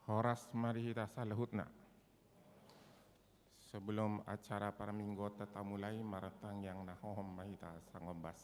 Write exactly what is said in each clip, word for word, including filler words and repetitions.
Horas ma di hita saluhutna. Sebelum acara parmingguonta tamulai, martangiang na hohom ma hita sangombas.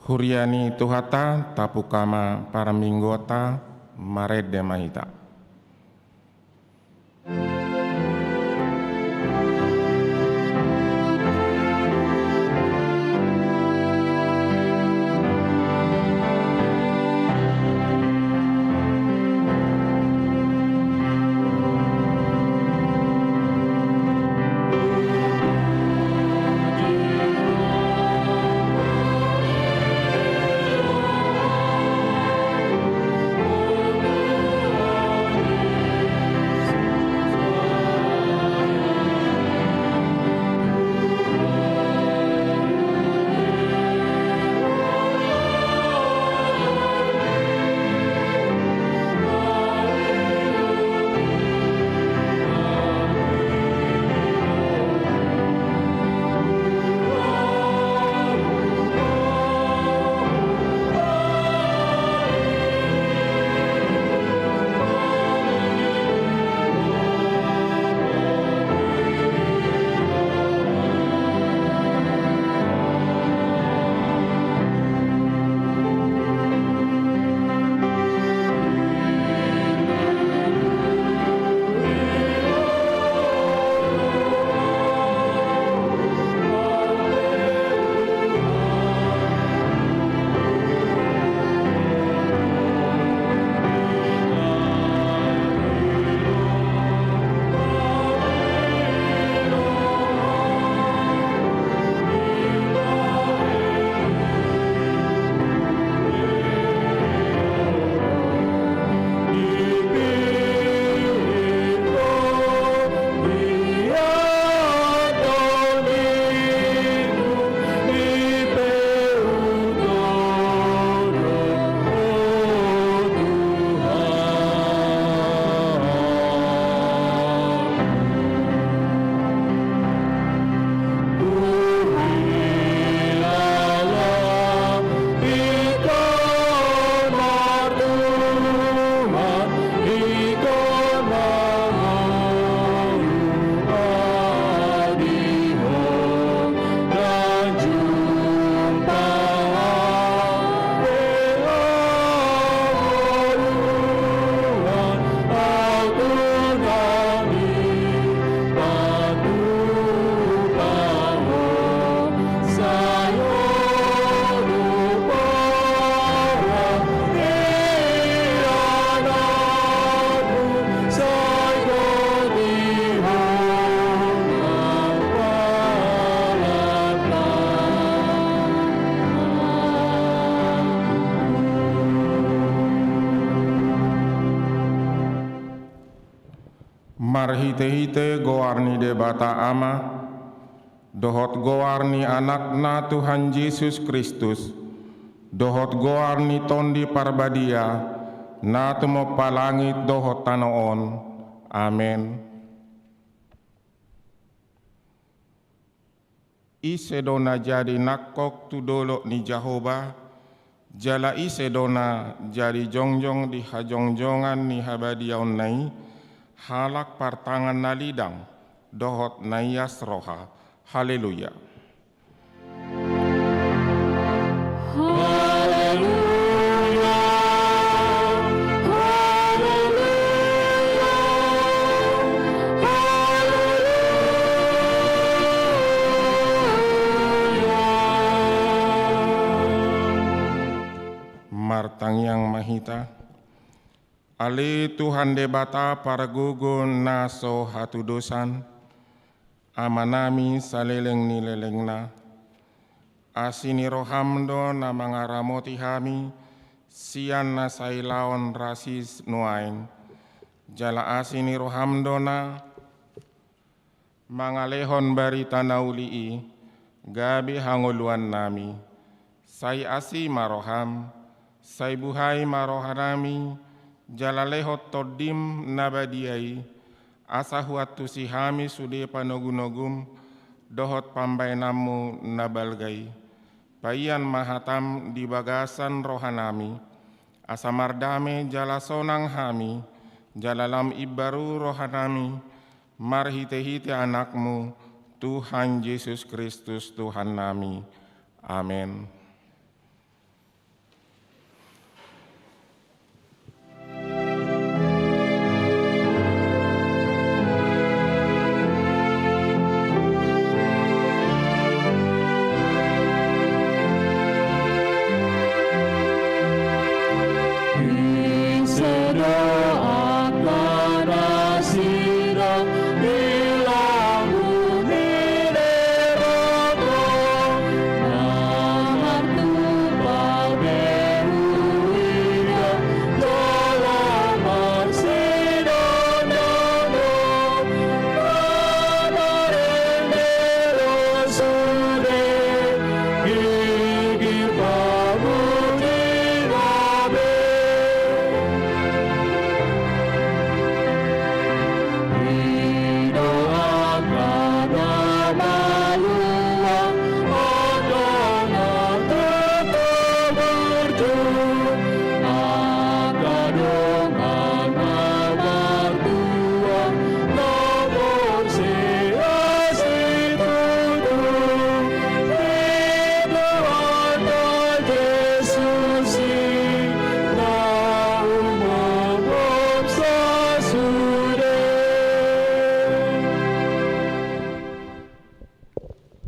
Huria ni Tuhanta, tabuka ma parmingguonta, marende ma hita. Marhitehite goar ni Debata Ama, dohot goar ni Anakna Tuhan Jesus Kristus, dohot goar ni Tondi Parbadia, na tumompa langit dohot tano on. Amen. Ise do na jadi nangkok tu dolok ni Jahowa, jala ise do na jadi jongjong di hajongjongan ni habadiaonna i, halak partangan na lidang dohot na ias roha. Haleluya. Haleluya, haleluya, haleluya. Martangiang ma hita. Ale Tuhan Debata pargogo na so hatudosan, Amanami saleleng ni lelengna, asi ni roham do na mangaramoti hami sian na sailaon ras i nuaeng, jala asi ni roham do na mangalehon barita na uli i gabe hangoluannami. Sai asi ma roham, sai buhai ma rohanami, jala lehon Tondim na badia i, asa huantusi hami sude panogunogum dohot pambahenanmu na balga i. Paian ma hatam di bagasan rohanami, asa mardame jala sonang hami, jala lam imbaru rohanami, marhitehite Anakmu, Tuhan Jesus Kristus Tuhannami. Amen.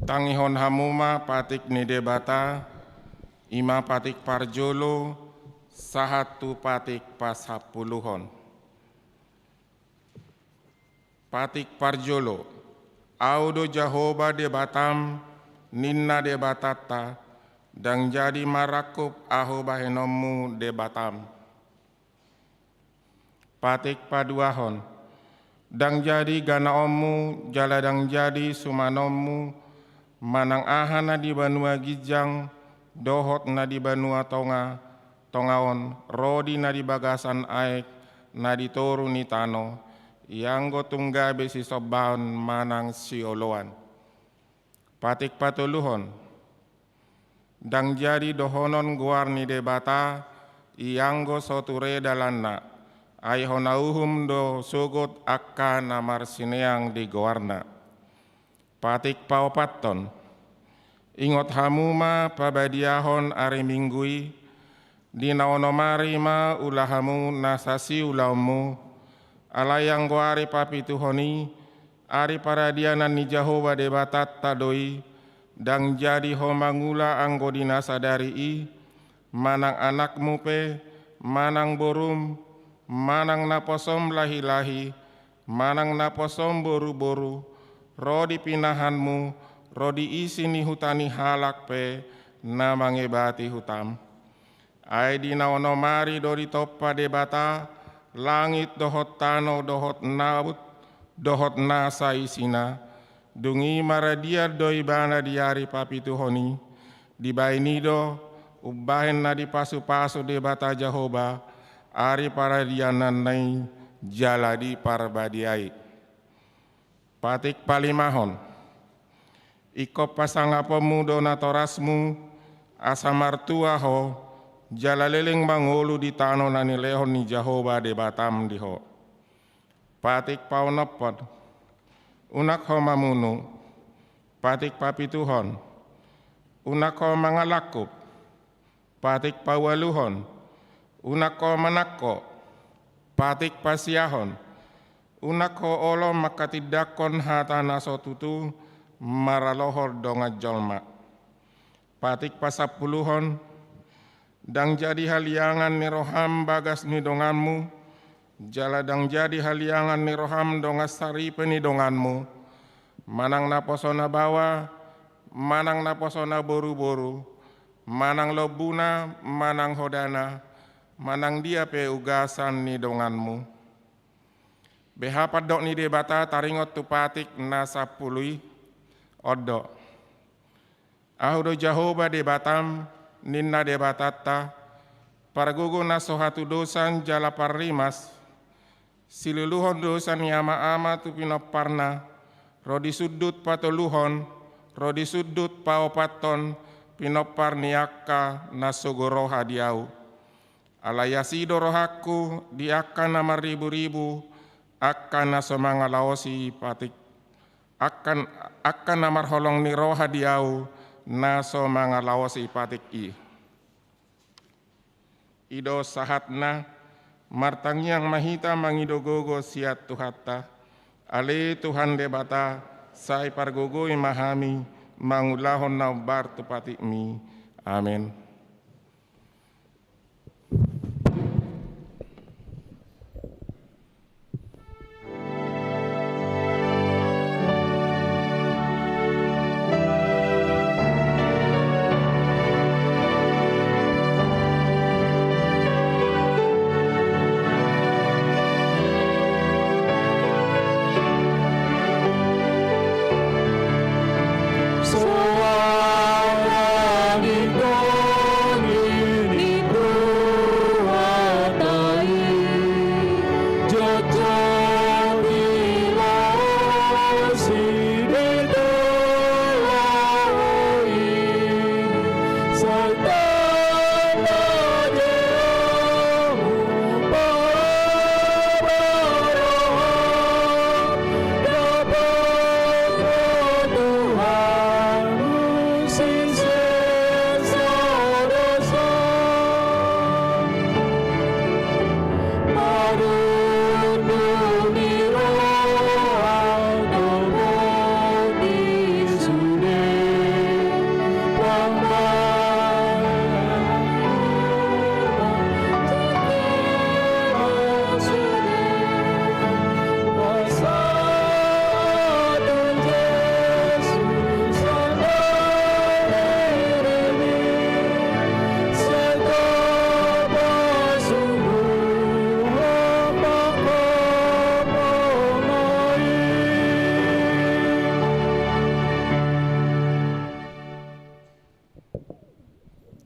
Tangihon hamu ma patik ni Debata, i ma patik parjolo sahat tu patik pasampuluhon. Patik parjolo. Ahu do Jahowa Debatam, ninna Debatanta, ndang jadi marangkup ahu bahenonmu Debatam. Patik paduahon. Ndang jadi ganaonmu jala ndang jadi sumanonmu, manang aha na di banua ginjang dohot na di banua tonga, tonga on, ro di na di bagasan aek na di toru ni tano, ianggo tung gabe sisombaon manang sioloan. Patik patoluhon. Ndang jadi dohonon goar ni Debata, ianggo so ture dalanna, ai hona uhum do sogot angka na marsineang di goarna. Patik paopathon. Ingot hamu ma pabadiahon ari Minggu i, di na onom ari ma ula hamu nasa siulaonmu, alai anggo ari papituhon i, ari paradianan ni Jahowa Debatanta do i, ndang jadi ho mangula anggo di na sadari i, manang anakmu pe, manang borum, manang naposom lahilahi, manang naposom boruboru, ro di pinahanmu, ro di isi ni huta ni halak pe na mangebati hutam. Ai di na onom ari do ditompa Debata langit dohot tano dohot laut dohot nasa isina, dung i maradian do ibana di ari papituhon i. Dibahen i do umbahen na dipasupasu Debata Jahowa ari paradiananna i jala diparbadiai. Patik palimahon. Ingkon pasangaponmu do natorasmu, asa martua ho, jala leleng mangolu di tano na nilehon ni Jahowa Debatam di ho. Patik paonomhon. Unang ho mamunu. Patik papituhon. Unang ho mangalangkup. Patik paualuhon. Unang ho manangko. Patik pasiahon. Unang ho olo mangkatindangkon hata na so tutu maralohon dongan jolma. Patik pasampuluhon. Ndang jadi haliangan ni roham bagas ni donganmu, jala ndang jadi haliangan ni roham dongan saripe ni donganmu, manang naposona baoa, manang naposona boruboru, manang lombuna, manang hodana, manang dia pe ugasan ni donganmu. Beha pandok ni Debata taringot tu patik na sampulu i, on do: Ahu do Jahowa Debatam, ninna Debatanta, pargogo na so hatudosan jala parrimas, siluluhon dosa ni amaama tu pinomparna, ro di sundut patoluhon, ro di sundut paopathon pinompar ni angka na sogo roha di Ahu. Alai asi do rohangku di angka na marriburibu, angka na so mangalaosi patik, angka, angka na marholong ni roha di Ahu, na so mangalaosi patik i. I do sahatna. Martangiang ma hita mangido gogo sian Tuhanta. Ale Tuhan Debata, sai pargogoi ma hami mangulahon na hombar tu patikmi. Amen.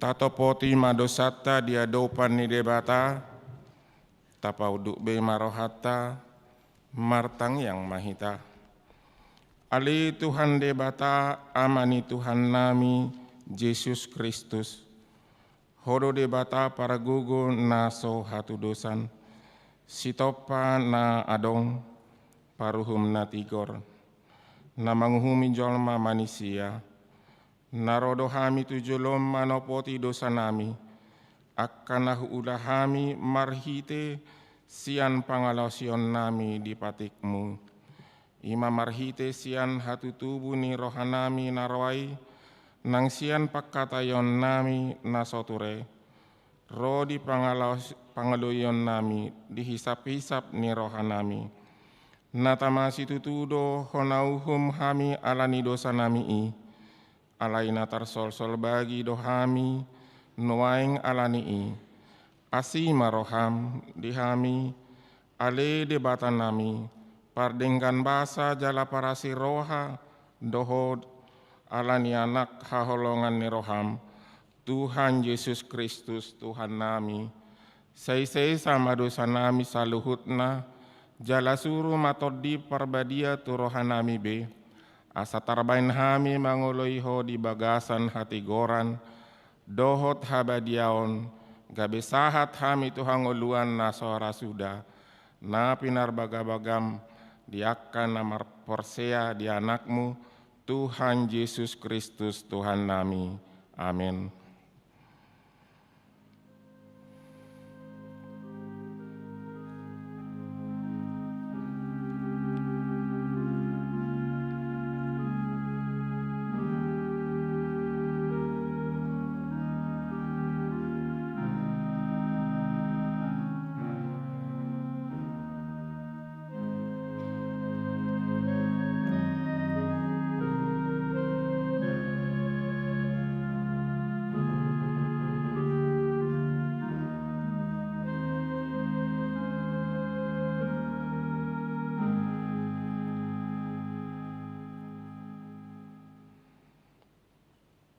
Tatopoti ma dosanta di adopan ni Debata, tapaunduk be ma rohanta, martangiang ma hita. Ale Tuhan Debata, Ama ni Tuhannami Jesus Kristus, Ho do Debata pargogo na so hatudosan, Sitompa na adong, Paruhum na tigor, na manguhumi jolma manisia. Na ro do hami tu jolom manopoti dosanami, angka na huula hami marhite sian pangalaosionnami di patikmu. I ma marhite sian hatutubu ni rohanami na roa i, nang sian pangkataionnami na so ture, ro di pangalaos-, pangaloionnami, di hisaphisap ni rohanami. Na tama situtu do hona uhum hami ala ni dosanami i, alai na tarsolsol bagi do hami nuaeng ala ni i. Asi ma roham di hami, ale Debatanami, pardenggan basa jala parasi roha, dohot ala ni Anak haholongan ni roham, Tuhan Jesus Kristus Tuhannami. Sai saesa ma dosanami saluhutna, jala suru ma Tondi Parbadia tu rohanami be, asa tarbaen hami mangoloi Ho di bagasan hatigoran dohot habadiaon, gabe sahat hami tu hangoluan na so ra suda, na pinarbagabagam di angka na marporsea di Anakmu, Tuhan Jesus Kristus Tuhannami. Amen.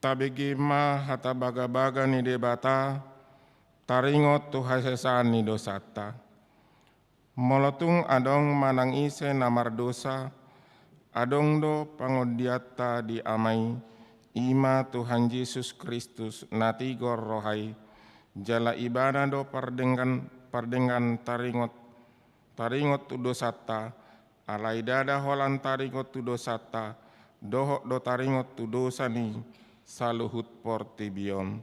Tabege ma hata bagabaga ni Debata, taringot tu hasesaan ni dosanta. Molo tung adong manang ise na mardosa, adong do pangondianta di Ama i, i ma Tuhan Jesus Kristus na tigor roha i, jala Ibana do pardenggan, pardenggan taringot, taringot tu dosanta, alai ndada holan taringot tu dosanta, dohot do taringot tu dosa ni saluhut portibi on.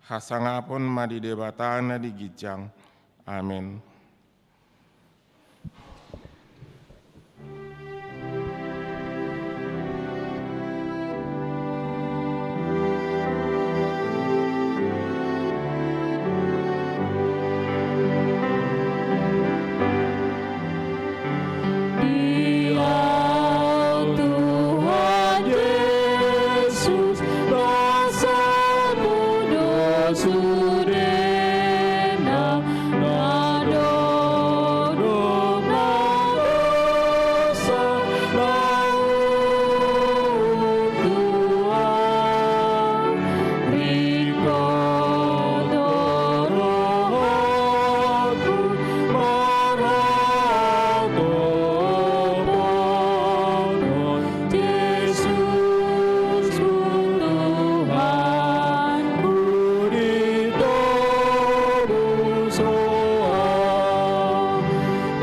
Hasangapon ma di Debata na di ginjang. Amen. Di Tuhan Jesus, dosamu do sude na, na dodok na dosa na hutua. Ringkot do rohangku marhatopoton Jesus Tuhanku, ditobus Ho.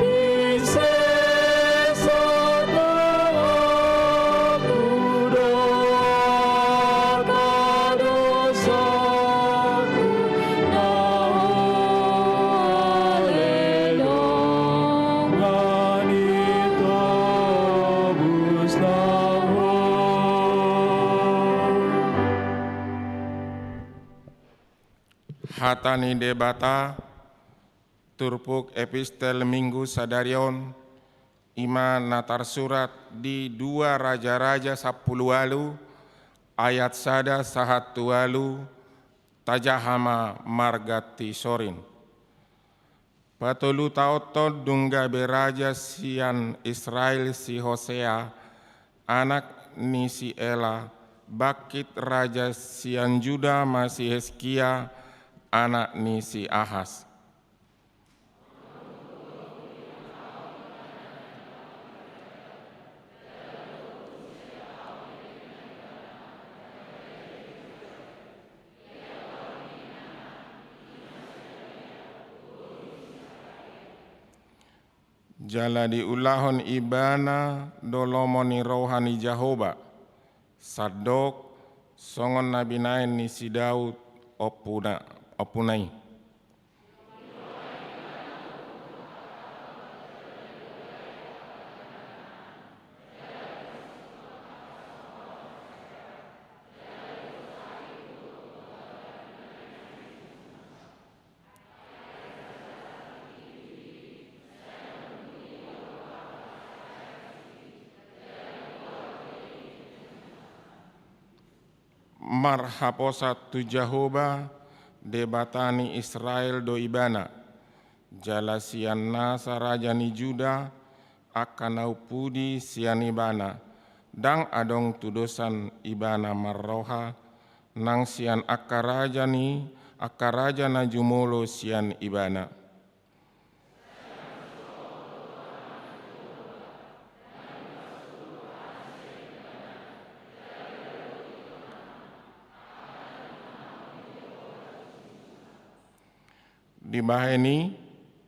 Di sesa dohot hudok hadosaonku, na ale dongan i, tobusna Ho. Hata ni Debata, turpuk epistel Minggu sadari on, i ma na tarsurat di dua Raja-raja sampulu ualu, ayat sada sahat tu ualu. Tajaha ma marganti sorin. Patolu taonhon dung gabe raja sian Israel si Hosea, anak ni si Ela, bangkit raja sian Juda ma si Hiskia, anak ni si Ahas. Jala diulahon ibana do lomo ni roha ni Jahowa, sandok songon na binahen ni si Daud ompuna, ompuna i. Marhaposan tu Jahowa, Debata ni Israel do ibana. Jala sian nasa raja ni Juda, angka na umpudi sian ibana, ndang adong tudosan ibana marroha, nang sian angka raja ni, angka raja na jumolo sian ibana. Dibahen i,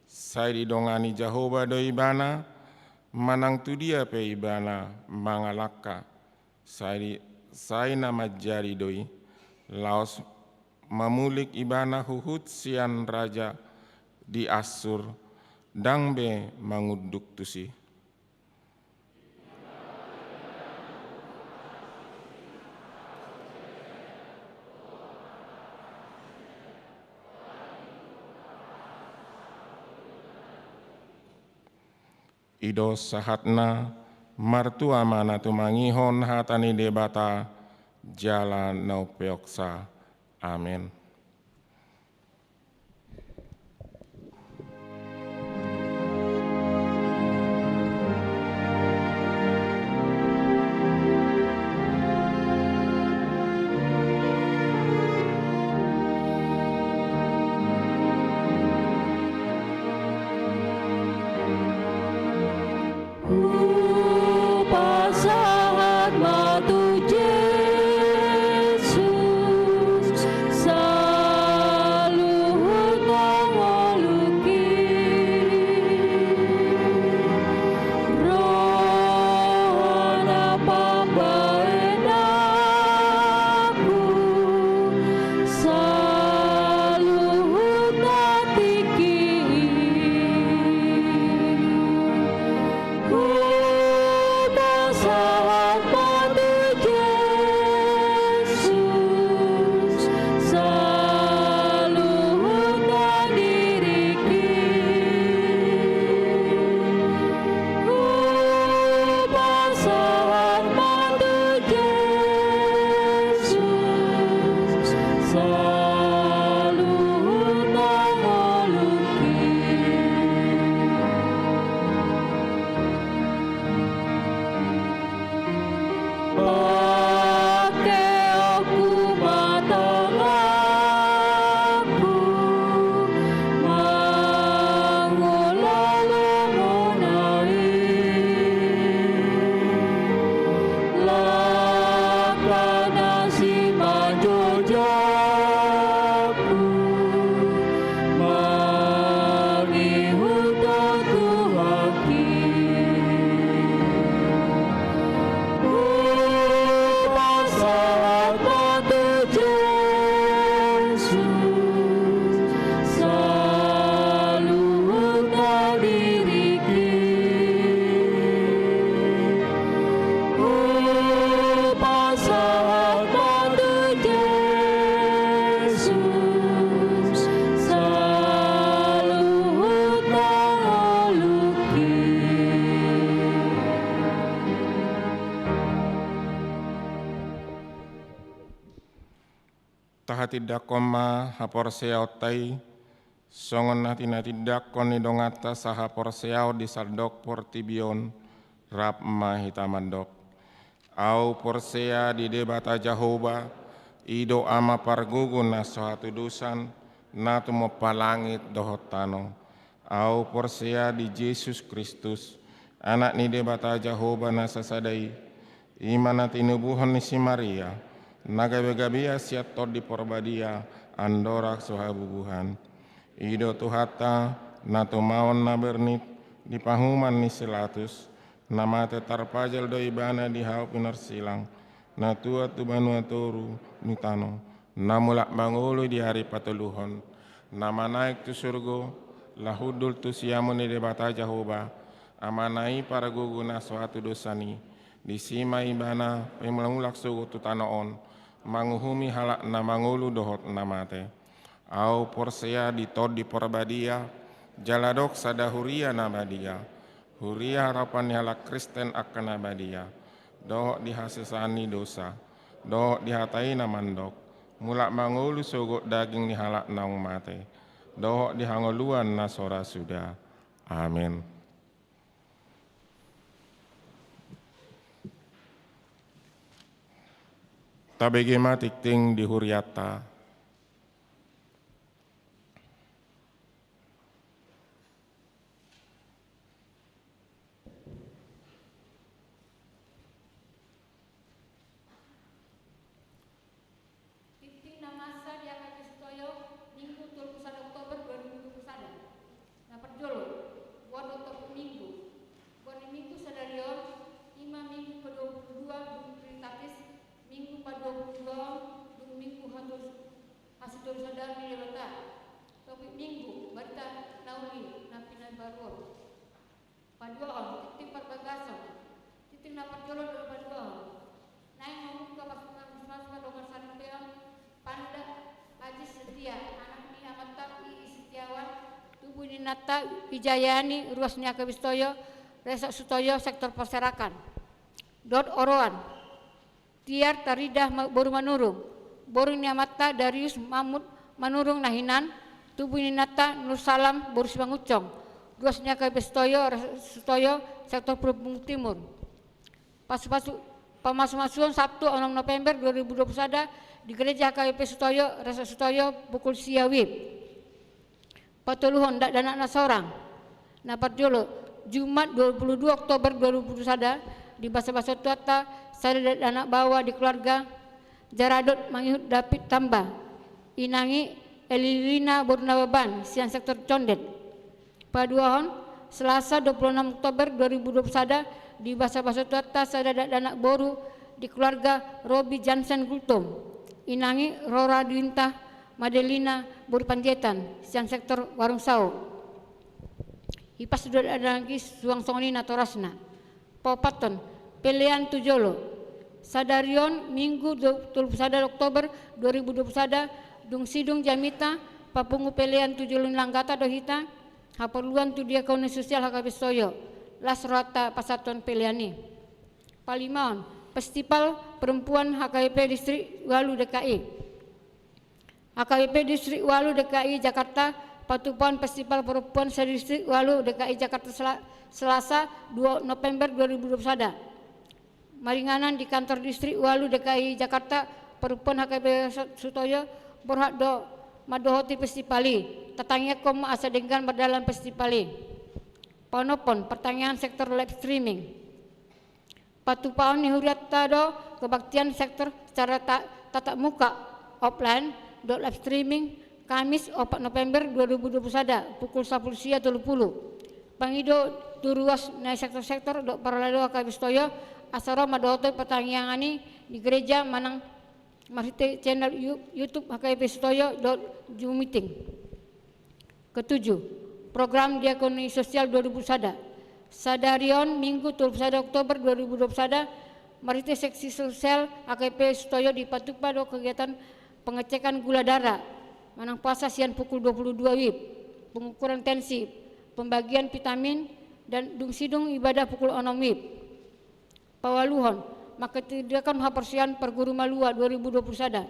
sai didongani Jahowa do ibana, manang tudia pe ibana mangalangka, sai, sai na manjadi do i, laos mamulik ibana huhut sian raja di Assur, ndang be mangunduk tusi. I do sahatna. Martua ma na tumangihon hata ni Debata jala na umpeopsa. Amen. Tahatindangkon ma haporseaonta i, songon na tinatindangkon ni donganta sahaporseaon di sandok portibi on, rap ma hita mandok. Ahu porsea di Debata Jahowa, i do Ama pargogo na so hatudosan, na tumompa langit dohot tano. Ahu porsea di Jesus Kristus, Anak ni Debata Jahowa na sasada i, i ma na tinubuhon ni si Maria, na gabe-gabean sian Tondi Porbadia, andorang so habubuhan. I do Tuhanta, na tumaon na bernit, di pahuman ni si Latus, na mate tarpajal do ibana di hau pinarsilang, na tuat tu banua toru ni tano, na mulak mangolu di ari patoluhon, na manaek tu surgo, laho hundul tu siamun ni Debata Jahowa, Amana i pargogo na so hatudosan i, disi ma ibana pamulak-mulak sogot tu tano on, manguhumi halak na mangolu dohot na mate. Ahu porsea di Tondi Porbadia, jala dohot sada huria na badia, huria harapan ni halak Kristen angka na badia, dohot di hasesaan ni dosa, dohot di hata i na mandok, mulak mangolu sogot daging ni halak naung mate, dohot di hangoluan na so ra suda. Amen. Tabege ma tingting di hurianta. Tingting na masa di H K B P Sutoyo, Minggu tolu pulu sada Oktober dua ribu dua pulu sada. Na parjolo, goar dohot topik Minggu. Goar ni Minggu sadari on, i ma Minggu ke dua pulu dua dung Trinitatis, Minggu pa dua pulu dua on, dung Minggu hatus, hasutorusadaan ni Debata. Topik Minggu, barita na uli na pinabaruon. Paduahon, tingting parbagason. Tingting na parjolo dohot paduahon. Naeng mamungka pasupasu, pasupasu dongan saripeon, Panda Aziz Setia, anak ni amanta I I Setiawan, tubu ni inanta Wijayani, ruas ni H K B P Sutoyo, Resort Sutoyo, sektor parserakan. Dohot oroan. Tiar Tarida ma-, boru Manurung, boru ni amanta Darius Mahmud Manurung na hinan, tubu ni inanta Nursalam boru Simangunsong, ruas ni H K B P Sutoyo, Resort Sutoyo, sektor Parhubung Timur. Pasupasu, pamasumasuon Sabtu onom November dua ribu dua pulu sada di Gereja H K B P Sutoyo, Resort Sutoyo, pukul sia WIB. Patoluhon, dakdanak na sorang. Na parjolo, Jumat dua pulu dua Oktober dua ribu dua pulu sada, dibasabasahon Tuhanta sada dakdanak baoa di keluarga Jaradot mangihut David Tamba, inang i Elilina boru Nababan, sian sektor Condet. Paduahon, Selasa dua pulu onom Oktober dua ribu dua pulu sada, dibasabasahon Tuhanta sada dakdanak boru di keluarga Robi Jansen Gultom, inang i Rora Dwinta Madelina boru Panjaitan, sian sektor Warung Sao. Hipas do dakdanak i suang songon i natorasna. Paopathon, pelean tu jolo. Sadari on, Minggu, du-, tolu pulu sada Oktober dua ribu dua pulu sada, dung sidung jamita, papungu pelean tu jolo ni langgata do hita, haporluan tu diakoni sosial H K B P Sutoyo, las rohanta pasahathon pelean i. Palimaon, Festival Perempuan H K B P Distrik Walu D K I. H K B P Distrik Walu D K I Jakarta patupaon Festival Perempuan se-Distrik Walu D K I Jakarta, Sela-, Selasa dua November dua ribu dua puluh sada. Maringanan di kantor Distrik Walu D K I Jakarta, Perempuan H K B P Sutoyo borhat do mandohoti festival i. Tatangiangkon ma asa denggan mardalan festival i. Paonomhon, partangiangan sektor live streaming. Patupaon ni hurianta do kebaktian sektor secara ta-, tatap muka, offline, dohot live streaming, Kamis opat November dua ribu dua puluh sada, pukul sampulu sia tolu pulu. Pangido tu ruas nai sektor-sektor dohot parhalado H K B P Sutoyo, asa ro mandohoti partangiangan i di gereja manang marhite channel You-, YouTube H K B P Sutoyo dohot Zoom meeting. Ketujuh, program diakoni sosial dua ribu dua puluh sada. Sadari on, Minggu, dua puluh sada Oktober dua ribu dua puluh sada, marhite seksi sosial H K B P Sutoyo dipatupa do kegiatan pengecekan gula darah manang puasa sian pukul dua puluh dua WIB, pengukuran tensi, pembagian vitamin, dan dung sidung ibadah pukul onom WIB. Paualuhon, manghatindanghon haporseaon Parguru Malua dua ribu dua puluh sada.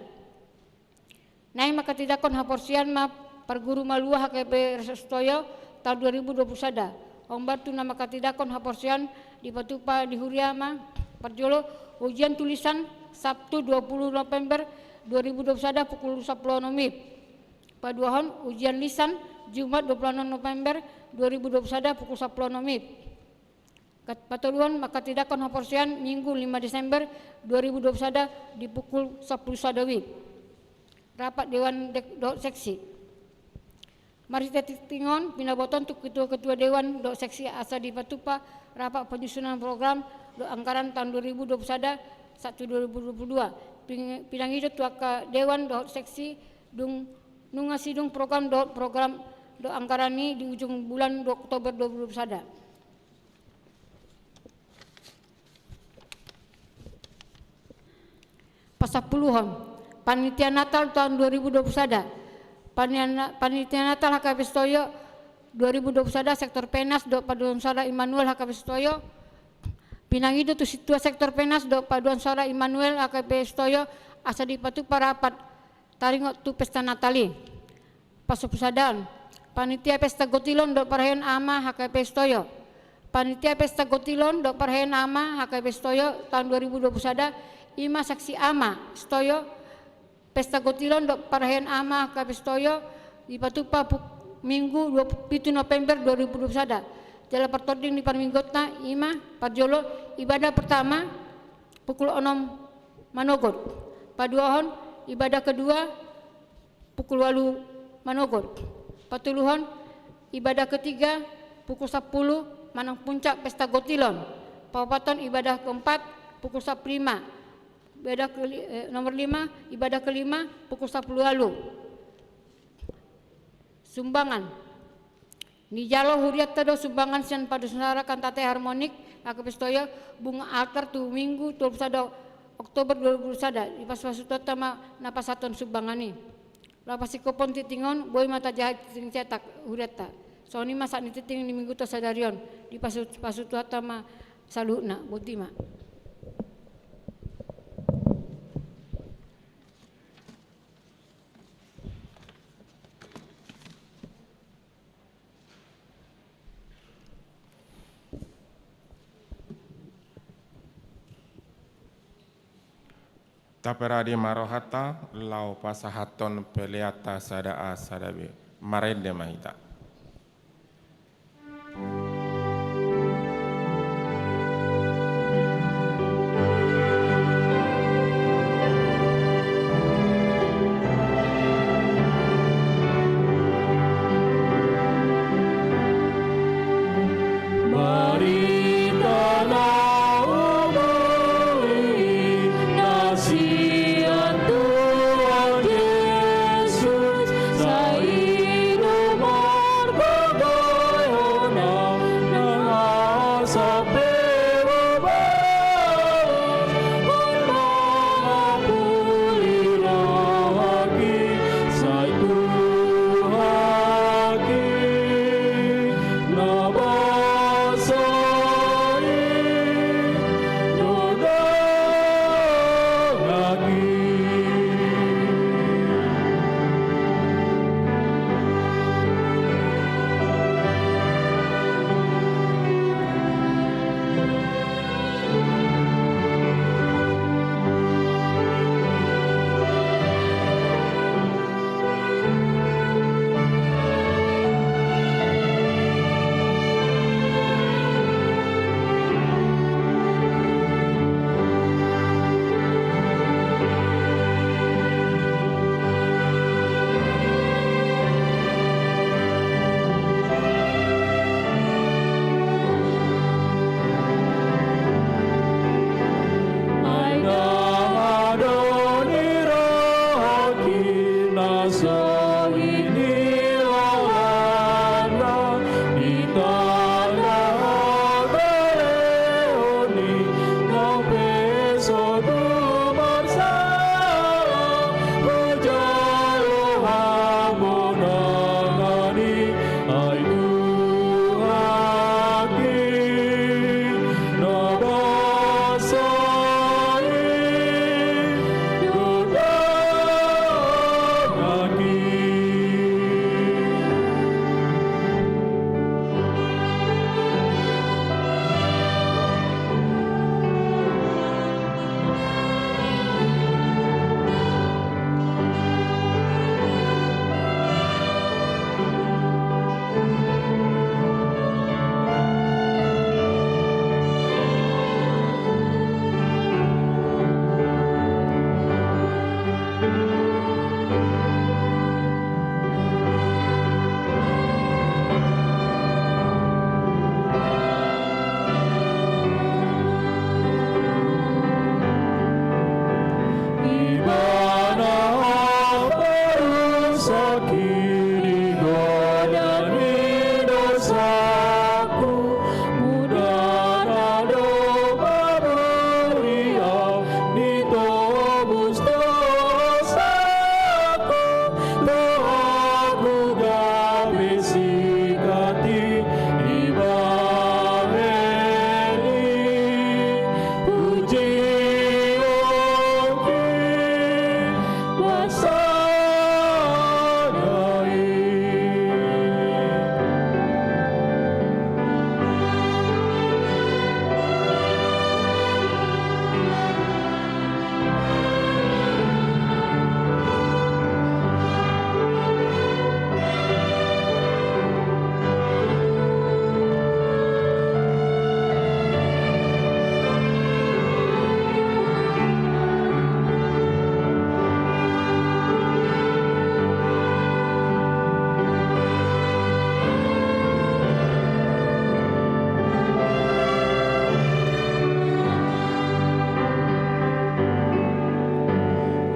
Naeng manghatindanghon haporseaon ma parguru malua H K B S Toyo taon dua ribu dua puluh sada. Hombar tu na manghatindanghon haporseaon dipatupa di huria ma parjolo ujian tulisan Sabtu dua puluh November dua ribu dua puluh sada pukul sampulu onom WIB. Paduahon ujian lisan Jumat dua puluh onom November dua ribu dua puluh sada pukul sampulu onom WIB. Kat-, patoluhon manghatindanghon haporseaon Minggu lima Desember dua ribu dua puluh sada di pukul sampulu sada WIB. Rapat Dewan Dek-, dohot Seksi. Marhite tingting on pinabotohon tu ketua-ketua Dewan dohot Seksi asa dipatupa rapat penyusunan program dohot anggaran taon dua ribu dua puluh sada sahat tu dua ribu dua puluh dua. Ping-, pinangido tu angka Dewan dohot Seksi dung nunga sidung program dohot program dohot anggaran i di ujung bulan Oktober dua ribu dua puluh sada. Pasampuluhon, Panitia Natal taon dua ribu dua puluh sada. Pania-, Panitia Natal H K B S Toyo dua ribu dua puluh sada Sektor Penas dohot Paduan Suara Immanuel H K B S Toyo. Pinangido tu Sintua Sektor Penas dohot Paduan Suara Immanuel H K B S Toyo asa dipatupa rapat taringot tu pesta Natal i. Pasampulusadahon, Panitia Pesta Gotilon dohot Parheon Ama H K B S Toyo. Panitia Pesta Gotilon dohot Parheon Ama H K B S Toyo taon dua ribu dua puluh sada, i ma Seksi Ama Sitoyo, Pesta Gotilon dohot Parheon Ama H K B S Toyo, dipatupa pu-, Minggu dua puluh pitu November dua ribu dua puluh sada. Jala partording ni parmingguonta, i ma parjolo, ibadah pertama pukul onom manogot. Paduahon, ibadah kedua pukul ualu manogot. Patoluhon, ibadah ketiga pukul sampulu manang puncak pesta gotilon. Paopathon, ibadah keempat pukul sampulu lima. Ibadah ke-, eh, nomor lima, ibadah kelima pukul sampulu ualu. Sumbangan. Nijalo hurianta do sumbangan sian Paduan Suara Kantate Harmonik H K B S Toyo, bunga altar tu Minggu dua puluh sada Oktober dua ribu dua puluh sada, dipasupasu Tuhanta ma na pasahathon sumbangan i. Laho pasingkophon tingting on, boi ma tajaha tingting cetak hurianta. Songon i ma sahat ni tingting ni Mingguta sadari on, dipasupasu Tuhanta ma saluhutna, boti ma. Taparade ma rohanta laho pasahathon peleanta sada A sada B. Marende ma hita.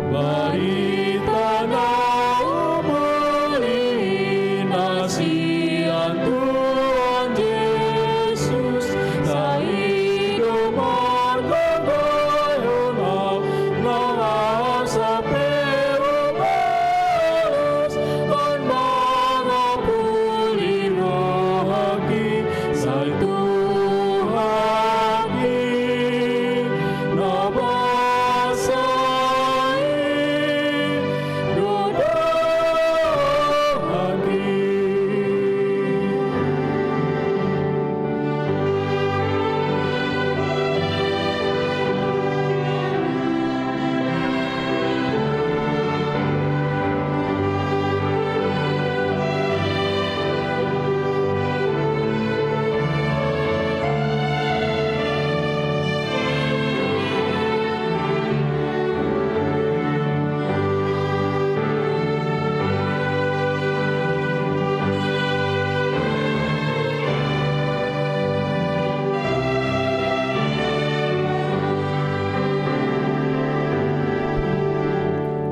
Barita na umuli na sian Tuhan Jesus, sai do margogoion au, nunga sape hubalos, on mangapuli rohangki, sai Tuhanki na basa i do dohononki.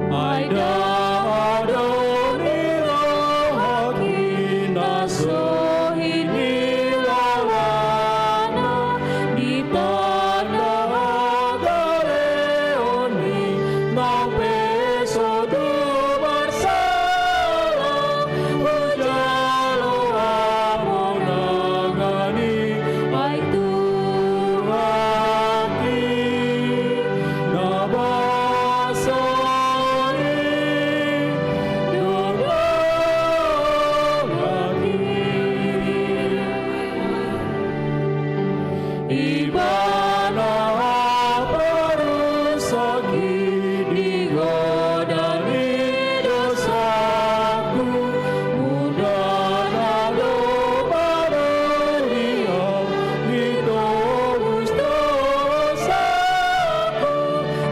Ai ndada do di rohangki na so hinilala na di tanda hagaleon i, nang pe so do marsala, hujalo hamonangan i, ai Tuhanki na basa i do dohononki. Ibana haporusangki di godang ni dosaku, mundana do padoli au ditobus dosaku,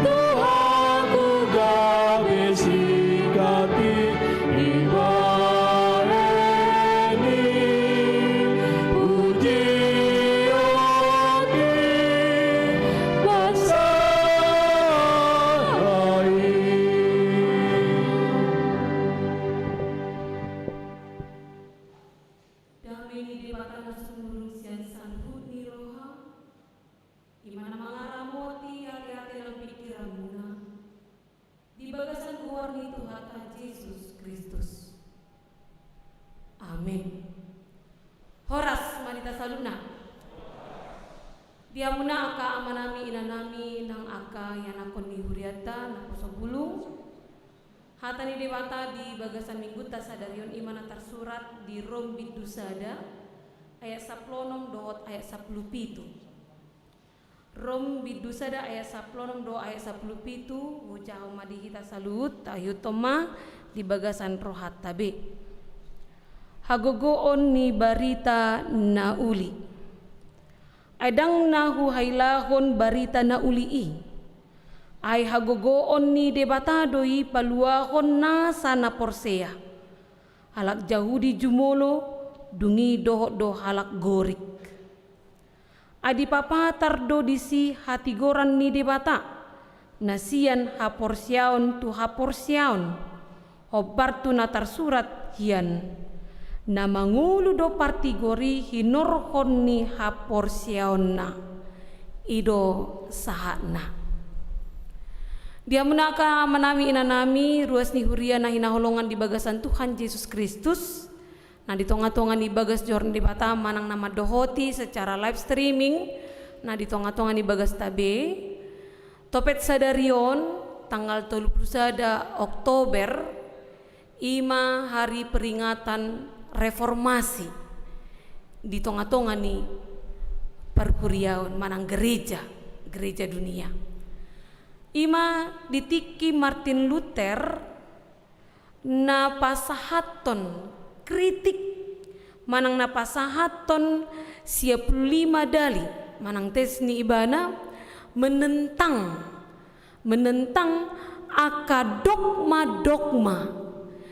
Tuhanku gabe singkat i. Dibahen i pujion di basa i. Dame ni Debata na sumurung sian saluhut ni roha, i ma na mangaramoti ateate nang pingkiranmuna, di bagasan goar ni Tuhanta Jesus Kristus. Amen. Horas ma di hita saluhutna. Di hamuna angka amanami, inanami, nang angka ianakhon ni hurianta naposobulung. Hata ni Debata di bagasan minggunta sadari on i ma na tarsurat di Rom bindu sada, ayat sampulu onom dohot ayat sampulu pitu. Rom bindu sada ayat sampulu onom dohot ayat sampulu pitu, hujahahon ma di hita saluhut, taihuthon ma di bagasan rohanta be. Hagogoon ni barita na uli. Ai ndang na huhailahon barita na uli i. Ai hagogoon ni Debata do i paluahon nasa na porsea. Halak Jahudi jumolo, dung i dohot do halak Gorik. Ai dipapatar do disi hatigoran ni Debata, na sian haporseaon tu haporseaon, hombar tu na tarsurat hian, na mangolu do partigor i hinorhon ni haporseaonna. I do sahatna. Di hamuna angka amanami, inanami, ruas ni huria na hinaholongan di bagasan Tuhan Jesus Kristus, na di tongatonga ni bagas joro ni Debata manang na mandohoti secara live streaming, na di tongatonga ni bagasta be, topet sadari on, Tanggal tolu pulu sada Oktober, i ma hari peringatan reformasi di tonga-tonga ni parhuriaon manang gereja, gereja dunia. I ma di tingki Martin Luther na pasahathon kritik manang na pasahathon sia pulu lima dali manang tes ni ibana menentang, menentang angka dogma-dogma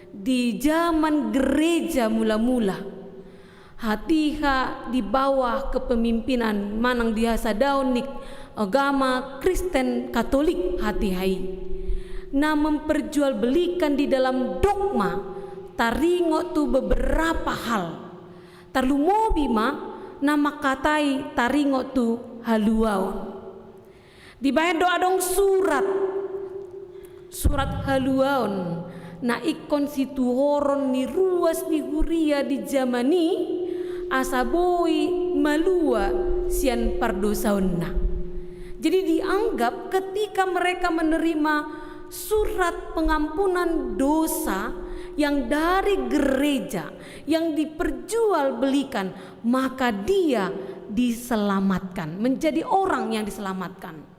di zaman gereja mula-mula. Hatiha di bawah kepemimpinan manang di hasadaon ni agama Kristen Katolik hatiha i, na memperjualbelikan di dalam dogma taringot tu beberapa hal. Tarlumobi ma na mangkatai taringot tu haluaon. Dibahen do adong surat, surat haluaon na ingkon situhoron ni ruas ni huria di jaman i asa boi malua sian pardosaonna. Jadi dianggap ketika mereka menerima surat pengampunan dosa yang dari gereja, yang diperjualbelikan, maka dia diselamatkan, menjadi orang yang diselamatkan.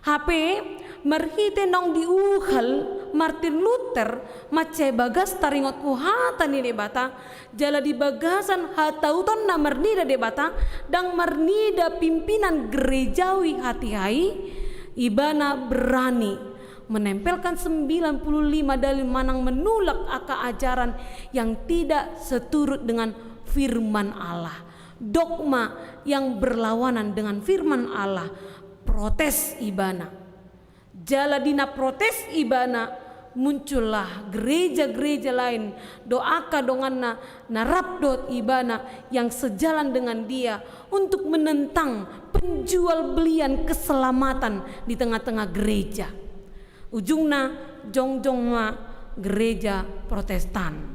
Hape marhite naung diuhal Martin Luther mansai bagas taringot tu hata ni Debata, jala di bagasan hatautonna marnida Debata, ndang marnida pimpinan gerejawi hatiha i, ibana berani menempelkan sembilan puluh lima dalil manang menulak angka ajaran yang tidak seturut dengan firman Allah, dogma yang berlawanan dengan firman Allah, protes ibana. Jala di na protes ibana, muncullah gereja-gereja lain dohot angka donganna na rap dohot ibana yang sejalan dengan dia untuk menentang penjualbelian keselamatan di tengah-tengah gereja. Ujungna jongjong ma gereja Protestan.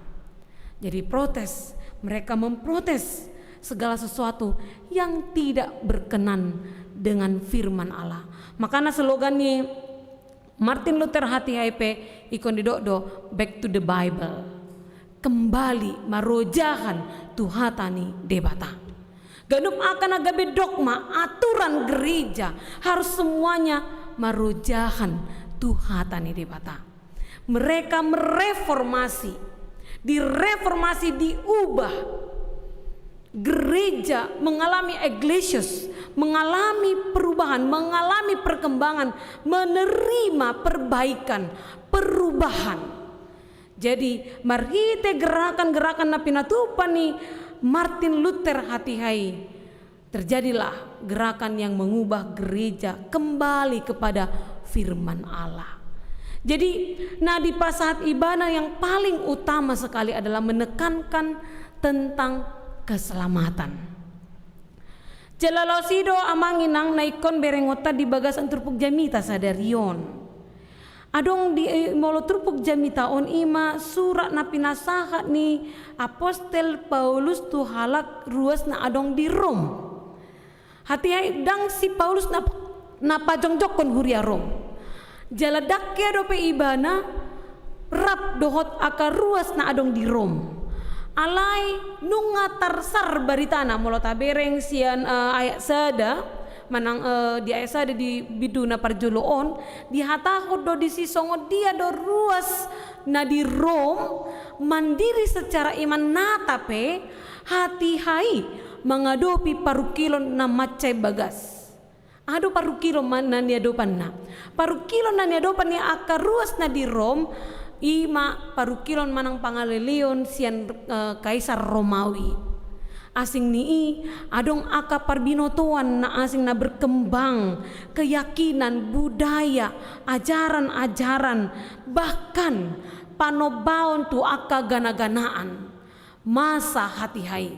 Jadi protes, mereka memprotes segala sesuatu yang tidak berkenan dengan firman Allah. Makana slogan ni Martin Luther hatiha i pe ingkon didok do, "Back to the Bible." Kembali marojahan tu hata ni Debata. Ganup angka na gabe dogma, aturan gereja harus semuanya marojahan tu hata ni Debata. Mereka mereformasi. Direformasi, diubah. Gereja mengalami eklesius, mengalami perubahan, mengalami perkembangan, menerima perbaikan, perubahan. Jadi, marhite gerakan-gerakan na pinatupa ni Martin Luther hatiha i, terjadilah gerakan yang mengubah gereja kembali kepada firman Allah. Jadi, na dipasahat ibana yang paling utama sekali adalah menekankan tentang keselamatan. Jala laos i do amang inang na ingkon berengonta di bagasan turpuk jamita sadari on. Adong di, eh, molo turpuk jamita on i ma surat na pinasahat ni apostel Paulus tu halak ruas na adong di Rom. Hatiha i ndang si Paulus na, na pajongjongkon huria Rom. Jala ndang hea dope ibana rap dohot angka ruas na adong di Rom. Alai nunga tarsar baritana, molo tabereng sian, eh, ayat sada, manang, eh, di ayat sada di bindu na parjolo on, dihatahon do disi songon dia do ruas na di Rom mandiri secara iman nata pe hatiha i mangadopi parungkilon na mansai bagas. Aha do parungkilon ma na niadopanna? Parungkilon na niadopan ni angka ruas na di Rom, i ma parungkilon manang pangaleleon sian, eh, kaisar Romawi. Asing ni i, adong angka parbinotoan na asing na berkembang, keyakinan, budaya, ajaran-ajaran, bahkan panombaon tu angka gana-ganaan. Masa hatiha i.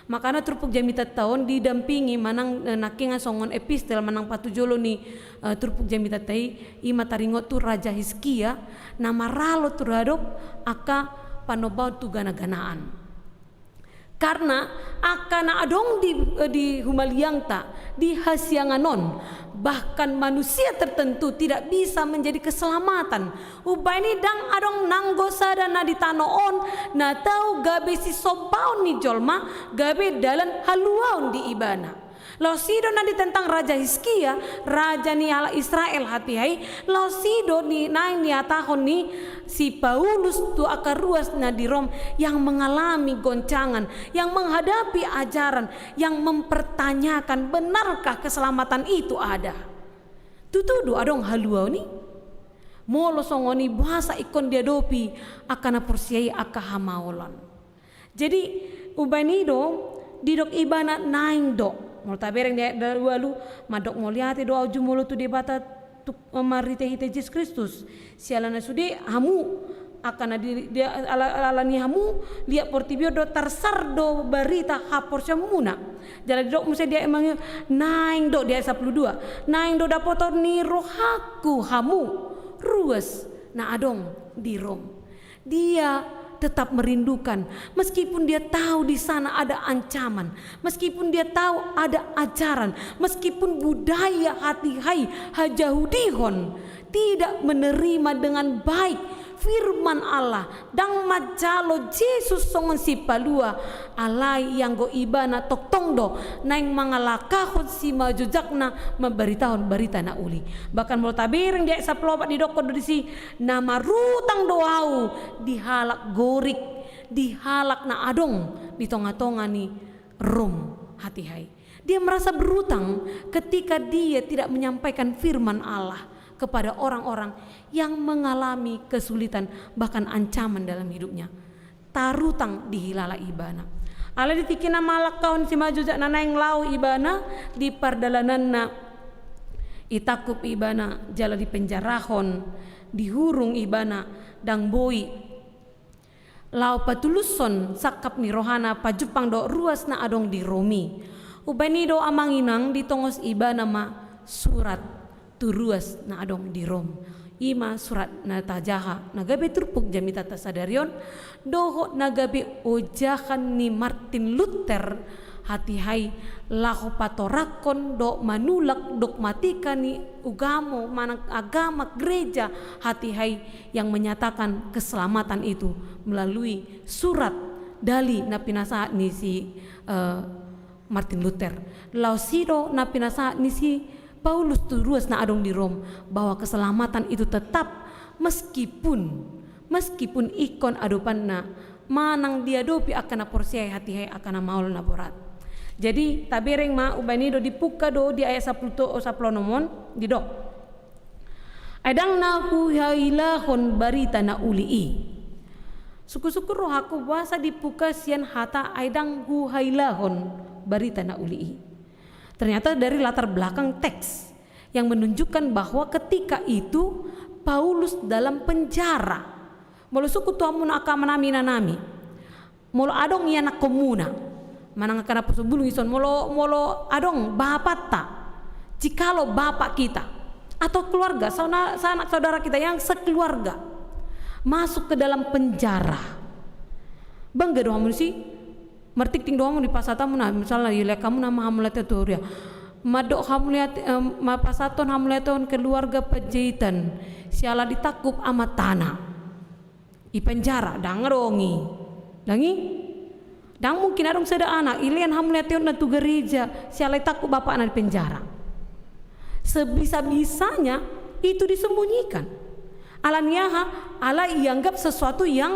Makana turpuk jamitanta on didampingi manang, eh, nangkingan songon epistel manang patujolo ni, eh, turpuk jamitanta i, i ma taringot tu Raja Hizkia na maralo tu radop angka panombaon tu gana-ganaan. Karna angka na adong di, di humaliangta, di hasiangan on, bahkan manusia tertentu tidak bisa menjadi keselamatan. Umbahen i ndang adong nanggo sada na di tano on na tau gabe sisombaon ni jolma, gabe dalan haluaon di ibana. Laos i do na ditentang Raja Hizkia, raja ni halak Israel hatiha i, laos i do ni naeng nihatahon ni si Paulus tu angka ruas na di Rom yang mengalami goncangan, yang menghadapi ajaran, yang mempertanyakan benarkah keselamatan itu ada. Tutu do adong haluaon i? Molo songon i, boasa ingkon diadopi angka na porsea i angka hamaolon? Jadi, umbahen i do, didok ibana naeng do. Molo tabereng di ayat dua pulu ualu, mandok mauliate do au jumolo tu Debata tu, marhitehite Jesus Kristus. Siala na sude hamu, angka na di, di, ala, ala ni hamu, liat portibi on do tarsar do barita haporseaonmuna. Jala didok muse di ayat mangi, naeng do di ayat sampulu dua. Naeng do dapoton ni rohangku hamu, ruas na adong di Rom. Dia tetap merindukan, meskipun dia tahu di sana ada ancaman, meskipun dia tahu ada ajaran, meskipun budaya hatiha i hajahudihon, tidak menerima dengan baik firman Allah, ndang manjalo Jesus songon sipalua, alai ianggo ibana tongtong do naeng mangalangkahon simajojakna mambaritahon barita na uli. Bahkan molo tabereng di ayat sampulu opat didokkon do disi, na marutang do au di halak Gorik, di halak na adong di tongatonga ni Rom hatiha i. Dia merasa berutang ketika dia tidak menyampaikan firman Allah kepada orang-orang yang mengalami kesulitan, bahkan ancaman dalam hidupnya. Tarutang dihilala ibana. Alai di tingki na mangalangkahon simajojakna naeng laho ibana, di pardalananna itangkup ibana jala dipenjarahon, dihurung ibana, ndang boi laho patulushon sangkap ni rohana pajumpang dohot ruas na adong di Rom i. Umbahen i do, amang inang, ditongos ibana ma surat tu ruas na adong di Rom. I ma surat na tajaha, na gabe turpuk jamitanta sadari on, dohot na gabe ojahan ni Martin Luther hatiha i, laho patorangkon dohot manulak dogmatika ni ugamo manang agama gereja hatiha i, yang menyatakan keselamatan itu melalui surat dali na pinasahat ni si, eh, Martin Luther. Laos i do na pinasahat ni si Paulus tu ruas na adong di Rom, bahwa keselamatan itu tetap, meskipun, meskipun ingkon adopanna manang diadopi angka na porsea i hatiha i angka na maol na borat. Jadi, tabereng ma, umbahen i do dipungka do di ayat sampulu to-, sampulu onom on, didok. Ai ndang na huhailahon barita na uli i. Sungkun-sungkun rohangku boasa dipungka sian hata ai ndang huhailahon barita na uli i. Ternyata dari latar belakang teks yang menunjukkan bahwa ketika itu Paulus dalam penjara. Molo sungkun tu hamuna angka amanami inanami. Molo adong ianakkonmuna, manang angka na poso bulung i son, molo, molo adong bapanta, jikalau bapak kita, atau keluarga, sauna-, sanak saudara kita yang sekeluarga masuk ke dalam penjara, bangga do hamu disi? Martingting do hamu, dipasahat hamuna, misalna, dilehon hamuna ma hamauliateon tu huria. Mandok hamauliate-, em, ma pasahathon hamauliateon keluarga Panjaitan, siala ditangkup amantana. I penjara, ndang adong i. Ndang i? Ndang mungkin adong sada anak, dilehon hamauliateonna tu gereja, siala ditangkup bapakna di penjara. Sebisa-bisanya itu disembunyikan. Ala ni aha? Ala ianggap sesuatu yang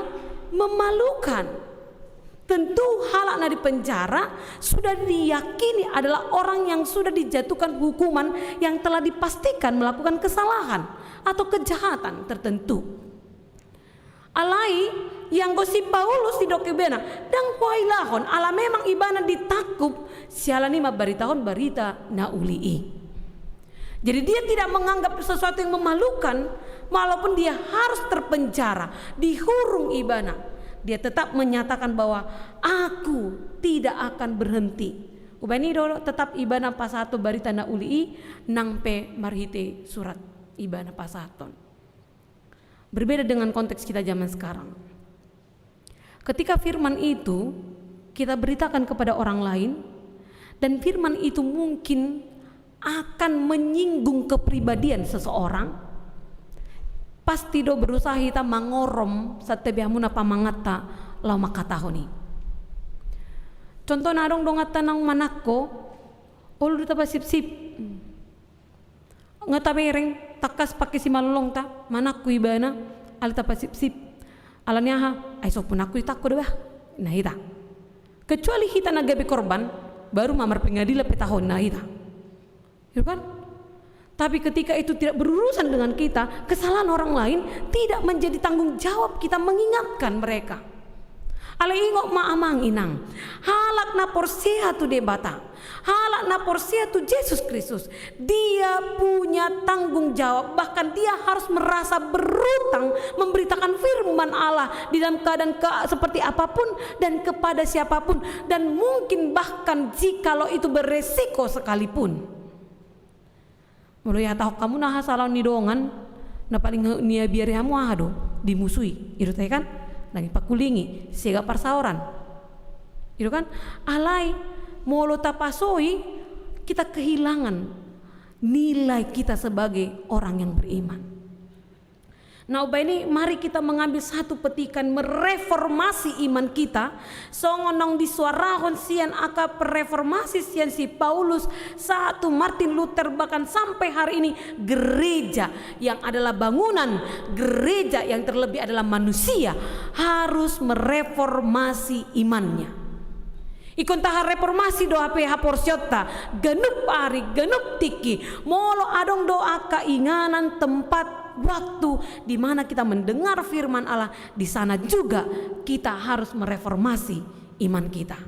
memalukan. Tentu halak na di penjara sudah diyakini adalah orang yang sudah dijatuhkan hukuman yang telah dipastikan melakukan kesalahan atau kejahatan tertentu. Alai, ianggo si Paulus didok ibana, ndang huhailahon, ala memang ibana ditangkup, siala ni mambaritahon barita na uli i. Jadi dia tidak menganggap sesuatu yang memalukan, walaupun dia harus terpenjara, dihurung ibana. Dia tetap menyatakan bahwa, "Aku tidak akan berhenti." Umbahen i do tetap ibana pasahathon barita na uli i, nang pe marhite surat ibana pasahathon. Berbeda dengan konteks kita zaman sekarang. Ketika firman itu kita beritakan kepada orang lain, dan firman itu mungkin akan menyinggung kepribadian seseorang, pasti do berusaha hita mangorom santabi hamuna pamanganta laho mangkatahon i. Contohna, adong donganta naung manangko, olo do tapasipsip. Nga tabereng, tangkas pangke simalolongta, manangko ibana, alai tapasipsip. Alani aha? Ai so punangko, ditangko do bah, ninna hita. Kecuali hita na gabe korban, baru ma marpengadilan pe taho, ninna hita. Gitu kan? Tapi ketika itu tidak berurusan dengan kita, kesalahan orang lain tidak menjadi tanggung jawab kita mengingatkan mereka. Alai ingot ma amang inang, halak na porsea tu Debata, halak na porsea tu Jesus Kristus, dia punya tanggung jawab, bahkan dia harus merasa berutang memberitakan firman Allah di dalam keadaan ke-, seperti apapun dan kepada siapapun, dan mungkin bahkan jikalau itu beresiko sekalipun. Molo ihatahon hamu na hasalaon ni dongan, na paling niabiari hamu aha do? Dimusui, i do tahe kan? Ndang dipangkulingi, sega parsaoran. I do kan? Alai, molo tapasoi, kita kehilangan nilai kita sebagai orang yang beriman. Na umbahen i, mari kita mengambil satu petikan mereformasi iman kita, songon naung disuarahon sian angka pereformasi sian si Paulus, sahat tu Martin Luther, bahkan sampai hari ini gereja yang adalah bangunan, gereja yang terlebih adalah manusia, harus mereformasi imannya. Ingkon tahareformasi do hape haporseaonta, ganup ari, ganup tingki, molo adong do angka inganan, tempat, waktu di mana kita mendengar firman Allah, di sana juga kita harus mereformasi iman kita.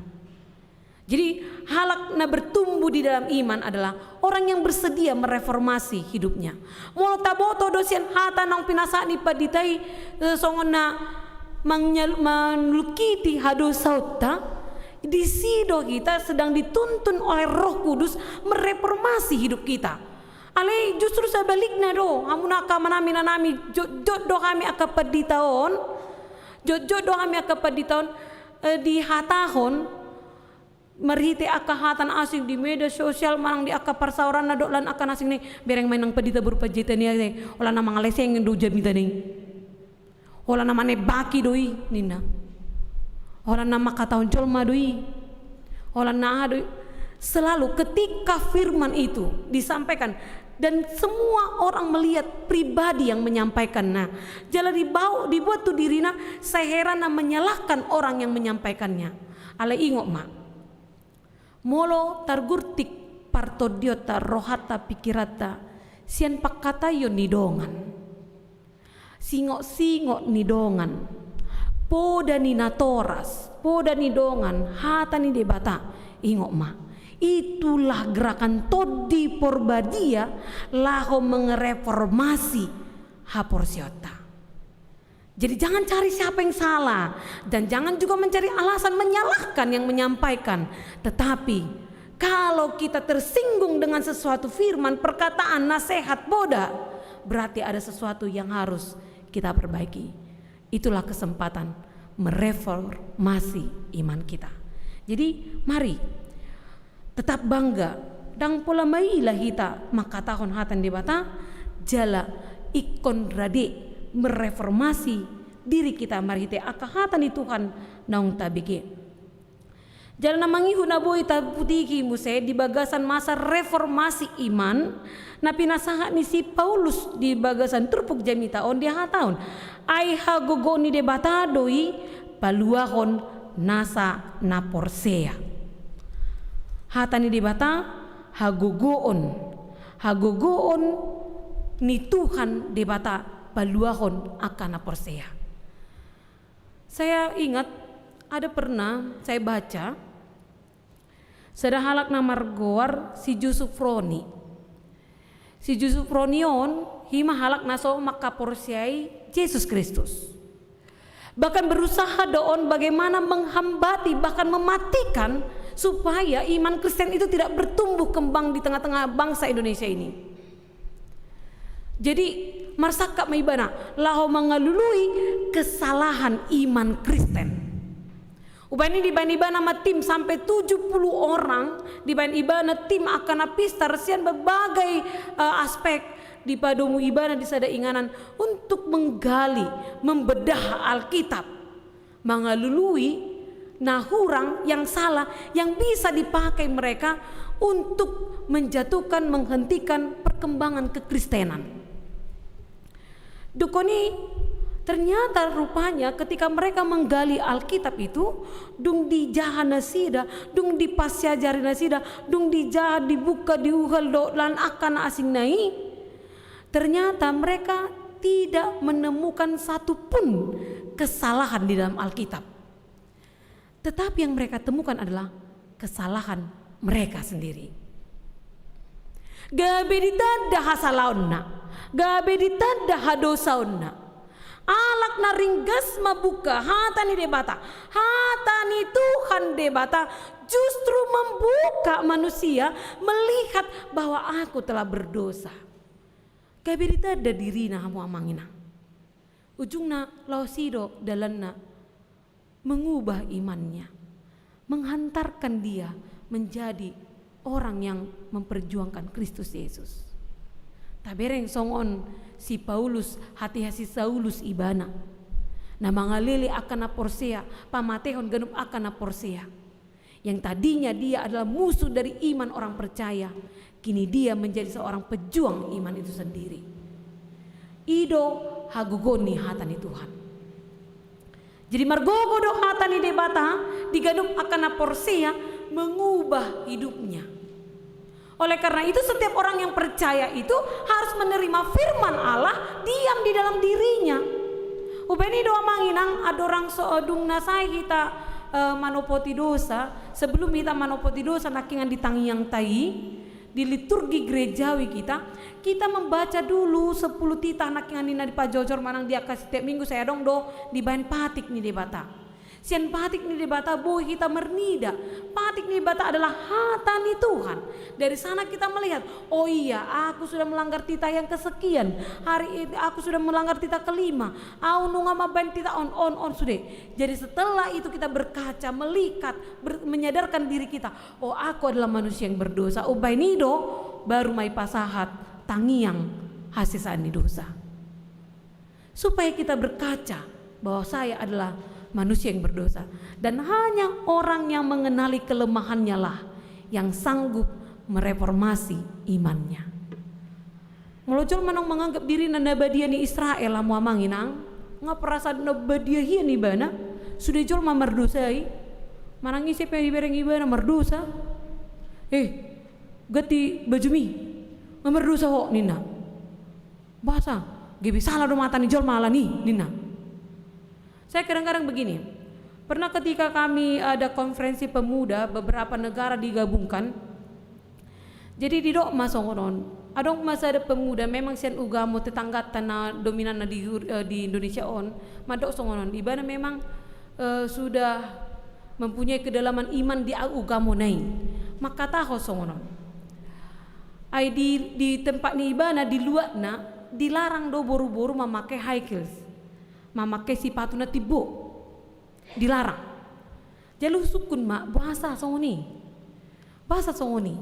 Jadi, halak na bertumbuh di dalam iman adalah orang yang bersedia mereformasi hidupnya. Molo taboto do sian hata naung pinasahat ni pandita i, eh, songon na mangnyal-, manulkiti hadosaonta, disi do hita sedang dituntun oleh Roh Kudus mereformasi hidup kita. Alai justru sebalikna do, hamu na angka amanami, inanami, jotjot do hami angka pandita on, jotjot do hami angka pandita on, eh, dihatahon, marhite angka hata na asing di media sosial, manang di angka parsaoran na dohot lan angka na asing na i, bereng ma inang pandita boru panjaitan i ate, holan na mangaleseng do jamita na i. Holan na manembaki do i, ninna. Holan na mangkatahon jolma do i. Holan na aha do i. Selalu ketika firman itu disampaikan dan semua orang melihat pribadi yang menyampaikannya, jala dibau-, dibuat tu dirina sai heran na menyalahkan orang yang menyampaikannya. Alai ingot ma, molo targurtik partondionta, rohanta, pikiranta sian pangkataion ni dongan, singot-singot ni dongan, poda ni natoras, poda ni dongan hata ni Debata, ingot ma, itulah gerakan Tondi Porbadia laho mereformasi haporseaonta. Jadi, jangan cari siapa yang salah, dan jangan juga mencari alasan menyalahkan yang menyampaikan. Tetapi, kalau kita tersinggung dengan sesuatu firman, perkataan, nasihat, poda, berarti ada sesuatu yang harus kita perbaiki. Itulah kesempatan mereformasi iman kita. Jadi, mari tetap bangga, ndang pola maila hita mangkatahon hata ni Debata, jala ingkon rade mereformasi diri kita marhite angka hata ni Tuhan naung tabege. Jala na mangihut na boi taputiki muse di bagasan masa reformasi iman, na pinasahat ni si Paulus di bagasan turpuk jamita on dihatahon, ai hagogoon ni Debata do i paluahon nasa na porsea. Hata ni Debata, hagogoon, hagogoon ni Tuhan Debata paluahon angka na porsea. Saya ingat, ada pernah saya baca, sada halak na margoar si Jusuf Roni. Si Jusuf Roni on, hima halak na so mangkaporseai Jesus Kristus. Bahkan berusaha do on bagaimana menghambati, bahkan mematikan supaya iman Kristen itu tidak bertumbuh kembang di tengah-tengah bangsa Indonesia ini. Jadi, marsangkap ma ibana laho mangalului kesalahan iman Kristen. Umbahen i dibahen ibana ma tim sampe tujuh puluh orang, dibahen ibana tim angka na pistar sian berbagai, eh, aspek, dipadomu ibana di sada inganan untuk menggali, membedah Alkitab, mangalului na hurang, yang salah, yang bisa dipakai mereka untuk menjatuhkan, menghentikan perkembangan kekristenan. Dungkon i, ternyata rupanya ketika mereka menggali Alkitab itu, dung dijaha nasida, dung dipasiajari nasida, dung dijaha, dibuka, diuhal dohot lan angka na asing na i, ternyata mereka tidak menemukan satu pun kesalahan di dalam Alkitab. Tetapi yang mereka temukan adalah kesalahan mereka sendiri. Gabe ditanda hasalaonna, gabe ditanda hadosaonna. Alak na ringgas mambuka hata ni Debata, hata ni Tuhan Debata justru membuka manusia melihat bahwa aku telah berdosa. Gabe ditanda dirina, hamu amang inang. Ujungna laos i do dalanna mengubah imannya, menghantarkan dia menjadi orang yang memperjuangkan Kristus Yesus. Tabereng songon si Paulus, hatiha si Saulus ibana, na mangalele angka na porsea, pamatehon ganup angka na porsea. Yang tadinya dia adalah musuh dari iman orang percaya, kini dia menjadi seorang pejuang iman itu sendiri. I do hagogoon ni hata ni Tuhan. Jadi margogo do hata ni Debata di ganup angka na porsea, mengubah hidupnya. Oleh karena itu, setiap orang yang percaya itu harus menerima firman Allah diam di dalam dirinya. Umbahen i do, amang inang, andorang so dung na sae hita, eh, manopoti dosa, sebelum hita manopoti dosa nangkingan di tangiangta i, di liturgi gerejawi kita, kita membaca dulu sepuluh titah nangkingan ninna dipajojor manang di angka setiap minggu, sai adong do dibahen patik ni Debata. Sian patik ni Debata boi hita marnida. Patik ni Debata adalah hata ni Tuhan. Dari sana kita melihat, "Oh iya, aku sudah melanggar titah yang kesekian. Hari ini aku sudah melanggar titah kelima. Au nunga mambahen titah on, on, on, sude." Jadi setelah itu kita berkaca, melihat, ber-, menyadarkan diri kita, "Oh, aku adalah manusia yang berdosa." Umbahen i do, baru ma ipasahat tangiang hasesaan ni dosa. Supaya kita berkaca bahwa saya adalah manusia yang berdosa. Dan hanya orang yang mengenali kelemahannya lah yang sanggup mereformasi imannya. Molo jolma naung manganggap dirina na badia ni Israel, hamu amang inang, nga perasaan na badia hian ibana, sude jolma mardosa i, manang ise pe dibereng ibana mardosa, "Eh, ganti bajumi, nga mardosa ho," ninna. "Boasa, gabe sala do mata ni jolma ala ni," ninna. Saya kadang-kadang begini, pernah ketika kami ada konferensi pemuda, beberapa negara digabungkan, jadi didok ma songon on, adong ma sada pemuda memang sian ugamo tetangganta na dominanna di, eh, di Indonesia on, mandok songon on, ibana memang, eh, sudah mempunyai kedalaman iman di a-, ugamona i. Mangkatahon songon on. Ai di, di tempat ni ibana, di luatna, dilarang do boru-boru mamake high heels, mamake sipatu na timbo. Dilarang. Jadi husungkun ma, boasa songon i? Boasa songon i?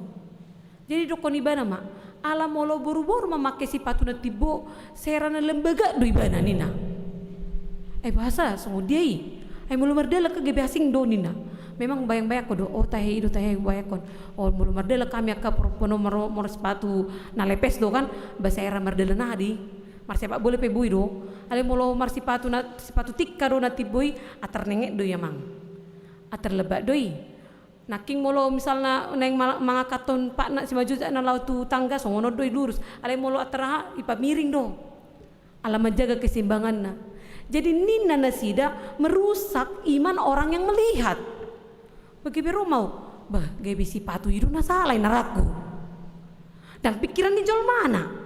Jadi didokkon ibana ma, ala molo boru-boru mamake sipatu na timbo, sera na lembaga do ibana, ninna. Ai boasa songon dia i? Ai molo mardalan kan gabe asing do, ninna. Memang bayang-bayangkon do, oh, tahe i do, tahe i bayangkon. Oh, molo mardalan hami angka por-, pono mar-, marsipatu na lepes do kan, ba sera mardalan aha do i? Marsepak bola pe boi do. Alai molo marsipatu na, sipatu tingka do na timbo i, atar nenget do i, amang. Atar lebak do i. Nangkin molo misalna naeng ma-, mangangkathon patna simanjujak na laho tu tangga, songon on do i lurus. Alai molo atar aha, ipamiring do. Ala manjaga keseimbanganna. Jadi ninna nasida merusak iman orang yang melihat. Bagi be ro ma au, bah, gabe sipatu i do na sala i, ninna rohangku. Dan pikiran ni jolmana.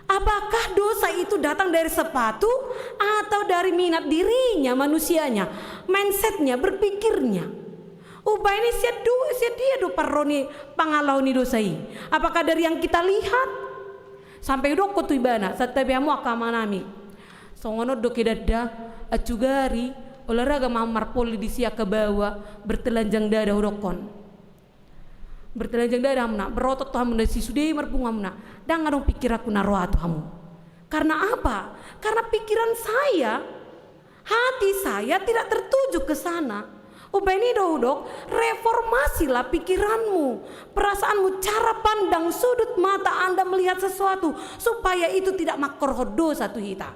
Apakah dosa itu datang dari sepatu atau dari minat dirinya, manusianya, mindsetnya, berpikirnya? Umbahen i sian du-, sian dia do parro ni pangalaho ni dosa i? Apakah dari yang kita lihat? Sampe hudokkon tu ibana, santabi hamu angka amanami. Songon on do kedan da, ancugari Olahraga ma hamu marpoli disi angka baoa, bertelanjang dada hudokkon. Bertelanjang dada hamuna, berotot tu hamuna, si sude marpungu hamuna. Ndang adong pikiranku na roa tu hamu. Karena apa? Karena pikiran saya, hati saya tidak tertuju ke sana. Umbahen i do hudok, reformasilah pikiranmu, perasaanmu, cara pandang, sudut mata Anda melihat sesuatu, supaya itu tidak mangkorhon dosa tu hita.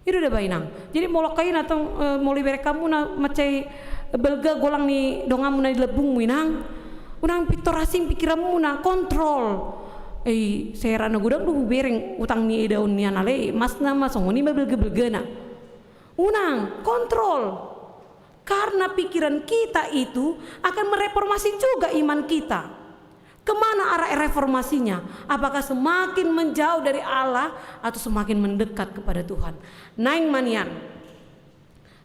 I do da ba inang. Jadi molo angka ina tong, eh, molo ibereng hamuna mansai balga golang ni donganmu na di lambungmu inang, unang pintor asing pikiranmuna, kontrol. Eh, sai ra na godang do hubereng utang ni idaon nian, alai masna ma songon i ma balga-balgana. Unang, kontrol. Karena pikiran kita itu akan mereformasi juga iman kita. Kemana arah reformasinya? Apakah semakin menjauh dari Allah atau semakin mendekat kepada Tuhan? Naeng ma nian.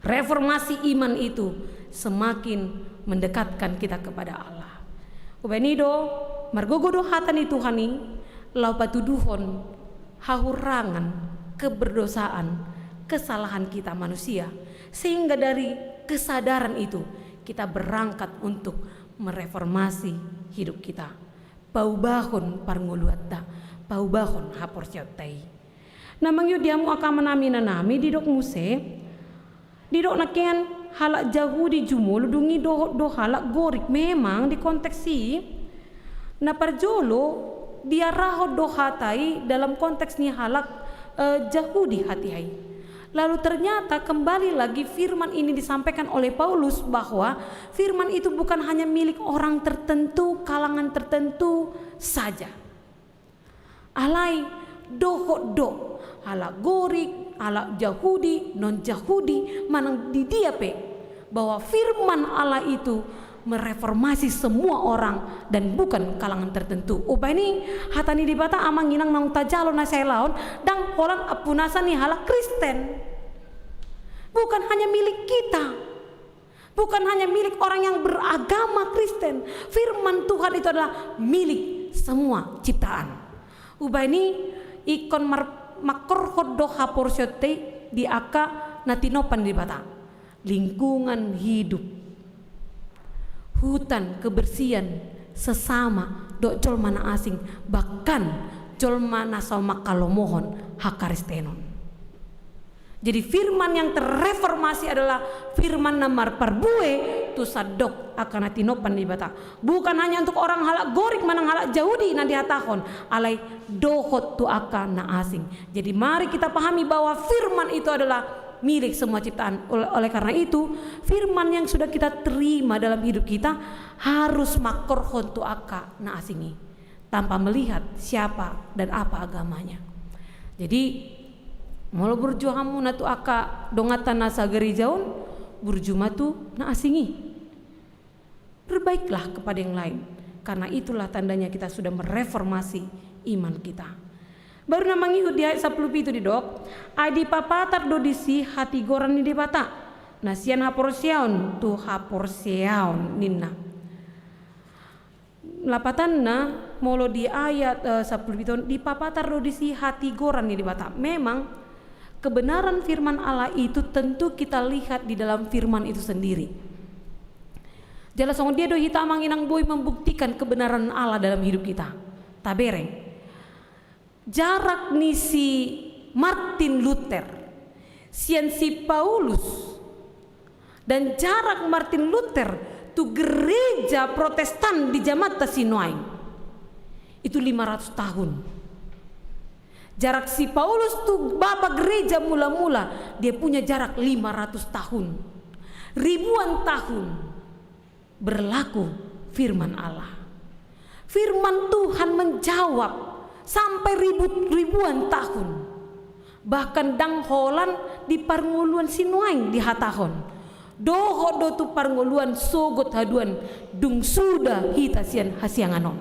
Reformasi iman itu semakin mendekatkan kita kepada Allah. Umbahen i do, margogo do hata ni Tuhan i, laho patuduhon hahurangan, keberdosaan, kesalahan kita manusia. Sehingga dari kesadaran itu, kita berangkat untuk mereformasi hidup kita. Paubahon parngoluanta, paubahon haporseaonta i. Na mangihut di hamu angka amanami, inanami, didok muse, didok nangkin halak Jahudi jumolo, dung i dohot do halak Gorik. Memang di konteks i, na parjolo diarahon do hata i dalam konteks ni halak, eh, Jahudi hatiha i. Lalu ternyata kembali lagi firman ini disampaikan oleh Paulus bahwa firman itu bukan hanya milik orang tertentu, kalangan tertentu saja. Alai dohot do halak Gorik, halak Jahudi, non-Jahudi, manang di dia pe, bahwa firman Allah itu mereformasi semua orang dan bukan kalangan tertentu. Umbahen i hata ni Debata, amang inang naung tajalo na saelaon, ndang holan ampunasa ni halak Kristen. Bukan hanya milik kita. Bukan hanya milik orang yang beragama Kristen. Firman Tuhan itu adalah milik semua ciptaan. Umbahen i ingkon mar-, mangkorhon do haporseaonta i di angka na tinompan ni Debata. Lingkungan hidup, hutan, kebersihan, sesama, dohot jolma na asing, bahkan jolma na so mangkalomohon hakristenon. Jadi firman yang terreformasi adalah firman na marparbue tu sandok angka na tinompan ni Debata. Bukan hanya untuk orang halak Gorik manang halak Jahudi na dihatahon, alai dohot tu angka na asing. Jadi mari kita pahami bahwa firman itu adalah milik semua ciptaan. Oleh, oleh karena itu, firman yang sudah kita terima dalam hidup kita harus mangkorhon tu angka na asing i, tanpa melihat siapa dan apa agamanya. Jadi molo burju hamuna tu angka donganta na sagereja on, burju ma tu na asing i. Berbaiklah kepada yang lain, karena itulah tandanya kita sudah mereformasi iman kita. Baru na mangihut di ayat sampulu pitu didok, ai dipapatar do disi hatigoran ni Debata, na sian haporseaon tu haporseaon ninna. Lapatanna, molo di ayat, eh, sampulu pitu on, dipapatar do disi hatigoran ni Debata. Memang, kebenaran firman Allah itu tentu kita lihat di dalam firman itu sendiri. Jala songon dia do hita amang inang boi membuktikan kebenaran Allah dalam hidup kita? Tabereng. Jarak ni si Martin Luther sian si Paulus, dan jarak Martin Luther tu gereja Protestan di jamanta sinuaeng, itu lima ratus tahun. Jarak si Paulus tu bapa gereja mula-mula, dia punya jarak lima ratus tahun. Ribuan tahun berlaku firman Allah. Firman Tuhan menjawab sampai ribu-, ribuan tahun. Bahkan ndang holan di parngoluan sinuaeng dihatahon. Dohot do tu parngoluan sogot haduan, dung suda hita sian hasiangan on.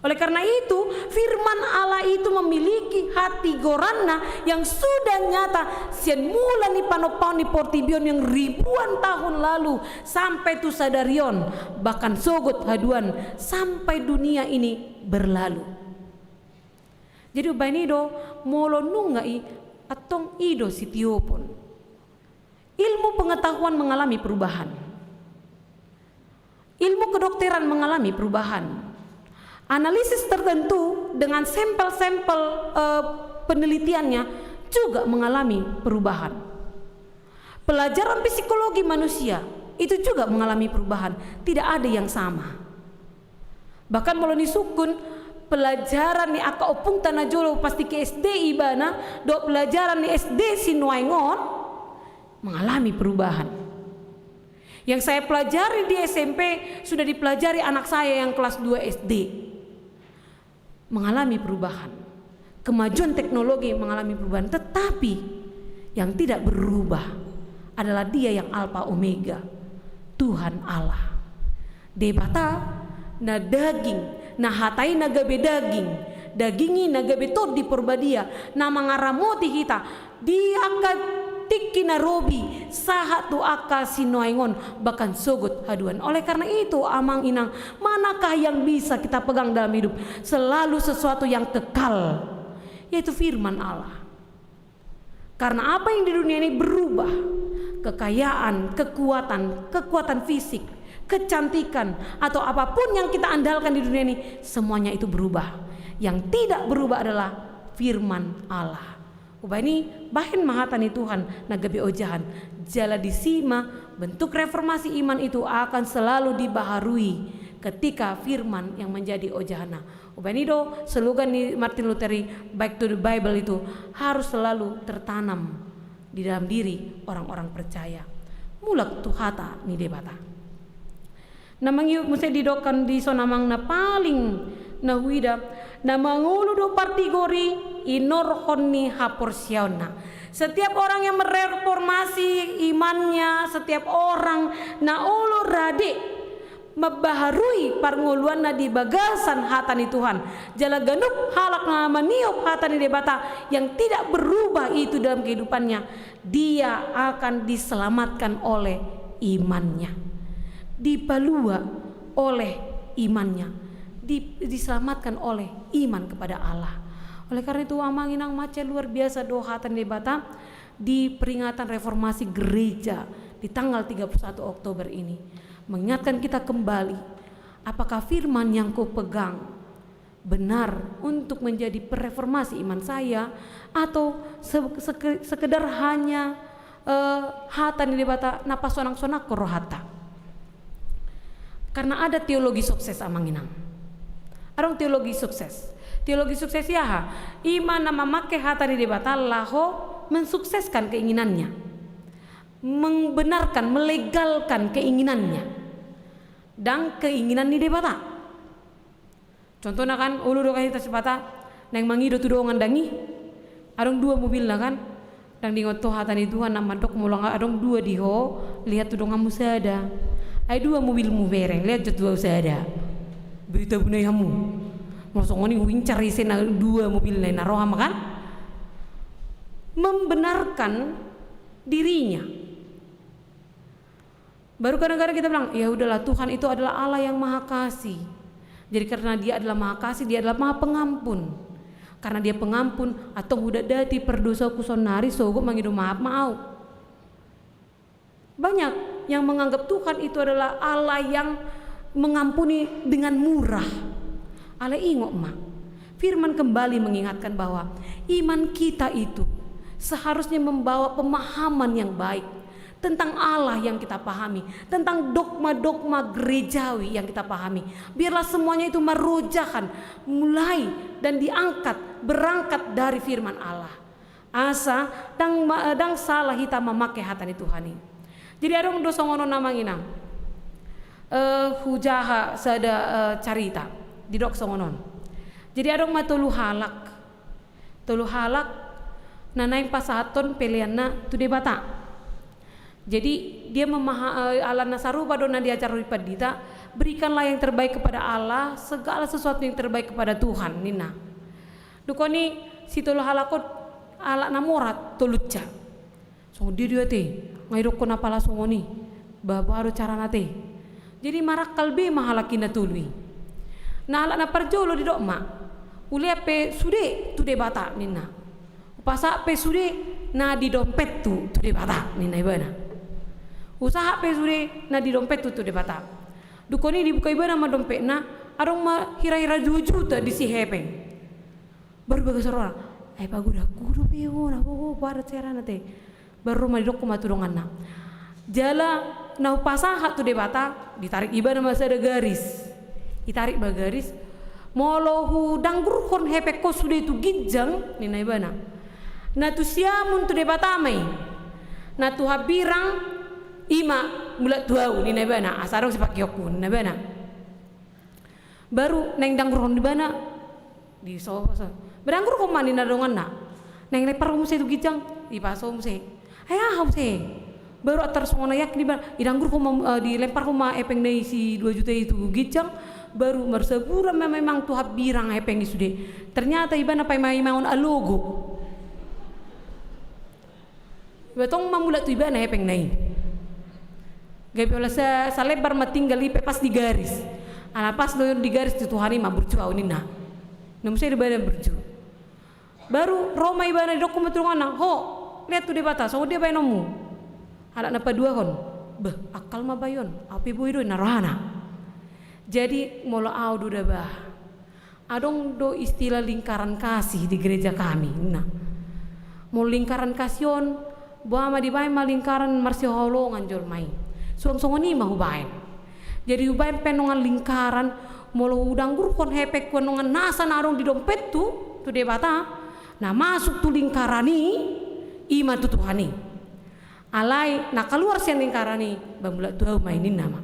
Oleh karena itu, firman Allah itu memiliki hatigoranna yang sudah nyata sian mula ni panompaon ni portibi on yang ribuan tahun lalu sampai tu sadari on, bahkan sogot haduan sampai dunia ini berlalu. Jadi umbahen i do, molo nunga i, antong i do sitiopon. Ilmu pengetahuan mengalami perubahan. Ilmu kedokteran mengalami perubahan. Analisis tertentu dengan sampel-sampel, eh, penelitiannya juga mengalami perubahan. Pelajaran psikologi manusia itu juga mengalami perubahan. Tidak ada yang sama. Bahkan molo disungkun pelajaran ni angka ompungta na jolo pas di S D ibana, dohot pelajaran ni S D sinuaeng on mengalami perubahan. Yang saya pelajari di S M P sudah dipelajari anak saya yang kelas dua S D. Mengalami perubahan. Kemajuan teknologi mengalami perubahan, tetapi yang tidak berubah adalah Dia yang Alfa Omega, Tuhan Allah. Debata na daging, na hata i na gabe daging, daging i na gabe Tondi Porbadia, na mangaramoti hita, di angka tingki na robi, sahat tu angka sinuaeng on, bahkan sogot haduan. Oleh karena itu, amang inang, manakah yang bisa kita pegang dalam hidup? Selalu sesuatu yang kekal, yaitu firman Allah. Karena apa yang di dunia ini berubah, kekayaan, kekuatan, kekuatan fisik, kecantikan, atau apapun yang kita andalkan di dunia ini, semuanya itu berubah. Yang tidak berubah adalah firman Allah. Umbahen i, bahen ma hata ni Tuhan na gabe ojahan. Jala disi ma bentuk reformasi iman itu akan selalu dibaharui ketika firman yang menjadi ojahanna. Umbahen i do slogan ni Martin Luther i, "Back to the Bible," itu harus selalu tertanam di dalam diri orang-orang percaya. Mulak tu hata ni Debata. Na mangihut muse didok dison amang, na paling na huida, na mangolu do partigor i inorhon ni haporseaonna. Setiap orang yang mereformasi imannya, setiap orang na olo rade mambaharui parngoluanna di bagasan hata ni Tuhan, jala ganup halak na maniop hata ni Debata yang tidak berubah itu dalam kehidupannya, dia akan diselamatkan oleh imannya. Dipalua oleh imannya. Di-, diselamatkan oleh iman kepada Allah. Oleh karena itu, amang inang, mansai luar biasa do hata ni Debata di peringatan reformasi gereja di tanggal tiga puluh satu Oktober ini. Mengingatkan kita kembali, apakah firman yang kupegang benar untuk menjadi pereformasi iman saya, atau se-, seke-, sekedar hanya, eh, hata ni Debata na pasonang-sonangkon rohanta? Karena ada teologi sukses, amang inang. Adong teologi sukses. Teologi sukses i aha? I ma na mamake hata ni Debata laho mensukseskan keinginannya, membenarkan, melegalkan keinginannya, ndang keinginan ni Debata. Contohna kan, olo do kan hita sipata naeng mangido tu dongan, ndang i? Adong dua mobilna kan? Ndang diingot ho hata ni Tuhan na mandok, molo adong dua di ho, lihat tu donganmu sada. Ai dua mobilmu bereng, lihat jo tu au sada. Beta bunai hamu. Molo songon i huincar ise na dua mobilna i, na roha ma kan? Membenarkan dirinya. Baru kadang-kadang kita bilang, "Ya udahlah, Tuhan itu adalah Allah yang Maha Kasih." Jadi, karena Dia adalah Maha Kasih, Dia adalah Maha Pengampun. Karena Dia pengampun, antong hudat dati pardosaonku saonari, sogot mangido maaf ma au. Banyak yang menganggap Tuhan itu adalah Allah yang mengampuni dengan murah. Alai ingot ma, firman kembali mengingatkan bahwa iman kita itu seharusnya membawa pemahaman yang baik tentang Allah yang kita pahami, tentang dogma-dogma gerejawi yang kita pahami. Biarlah semuanya itu marojahan, mulai dan diangkat, berangkat dari firman Allah. Asa ndang ma-, ndang sala hita mamake hata ni Tuhan i. Jadi adong do songon on, amang inang. Eh, hujaha sada, eh, carita. Didok songon on. Jadi adong ma tolu halak. Tolu halak na naeng pasahathon peleanna tu Debata. Jadi dia memaha-, eh, ala na sarupa do na diajarhon ni pandita, "Berikanlah yang terbaik kepada Allah, segala sesuatu yang terbaik kepada Tuhan," ninna. Dung i si tolu halak on halak na mora tolunsa. Songon dia do i ate, nga didokkon apala songon i, ba boha do carana ate. Jadi marangkal be ma halak i na tolu i. Na halak na parjolo didok ma, "Hulean pe sude tu Debata," ninna. "Hupasahat pe sude na di dompethu tu Debata," ninna ibana. Husahat pe sude na di dompethu tu Debata. Dungkon i dibuka ibana ma dompetna, adong ma hira-hira dua juta disi hepeng. Baru bagas rohana, ai pagodangku dope on, ahu, ahu, padat serana te. Baru ro ma, didok ma tu donganna. Jala na hupasahat tu Debata, ditarik ibana ma sada garis. Ditarik ma garis. Molo hudanggurhon hepengkon sude tu ginjang, ninna ibana, na tu siamun tu Debata ma i. Na tu hambirang i ma mulak tu ahu, ninna ibana. Asa adong sipakeonku, ninna ibana. Baru naeng didanggurhon ibana, disoso. Ba danggurhon ma, ninna donganna. Naeng lemparhon muse tu ginjang, dipaso muse. Ai aha muse? Baru antar songon na yakin ibana, didanggurhon ma, eh, dilemparhon ma hepengna i si dua juta i tu ginjang, baru marsaburan ma memang tu hambirang hepeng i sude. Ternyata ibana paima-imaon alogo. Ba tong ma mulak tu ibana hepengna i. Gabe ola sa-, salembar ma tinggal i pe pas di garis. Ala pas do on di garis tu Tuhan i ma burju ahu ninna. Na muse do ibana burju. Baru ro ma ibana, didok ma tu donganna, ho, liat tu Debata, songon dia baenonmu. Halak na paduahon. Beh, angkal ma bahen on, ahu pe boi do, ninna rohana. Jadi molo ahu do da bah. Adong do istilah lingkaran kasih di gereja kami, ninna. Molo lingkaran kasih on, boha ma dibaen ma lingkaran marsihaholongan jolma i. Suang songon i ma hubaen. Jadi hubaen pe annon lingkaran, molo hudanggurhon hepengku annon nasa na adong di dompethu, tu Debata, na masuk tu lingkaran i, i ma tu Tuhan i. Alai na kaluar sian lingkaran i, ba mulak tu ahu ma i ninna ma.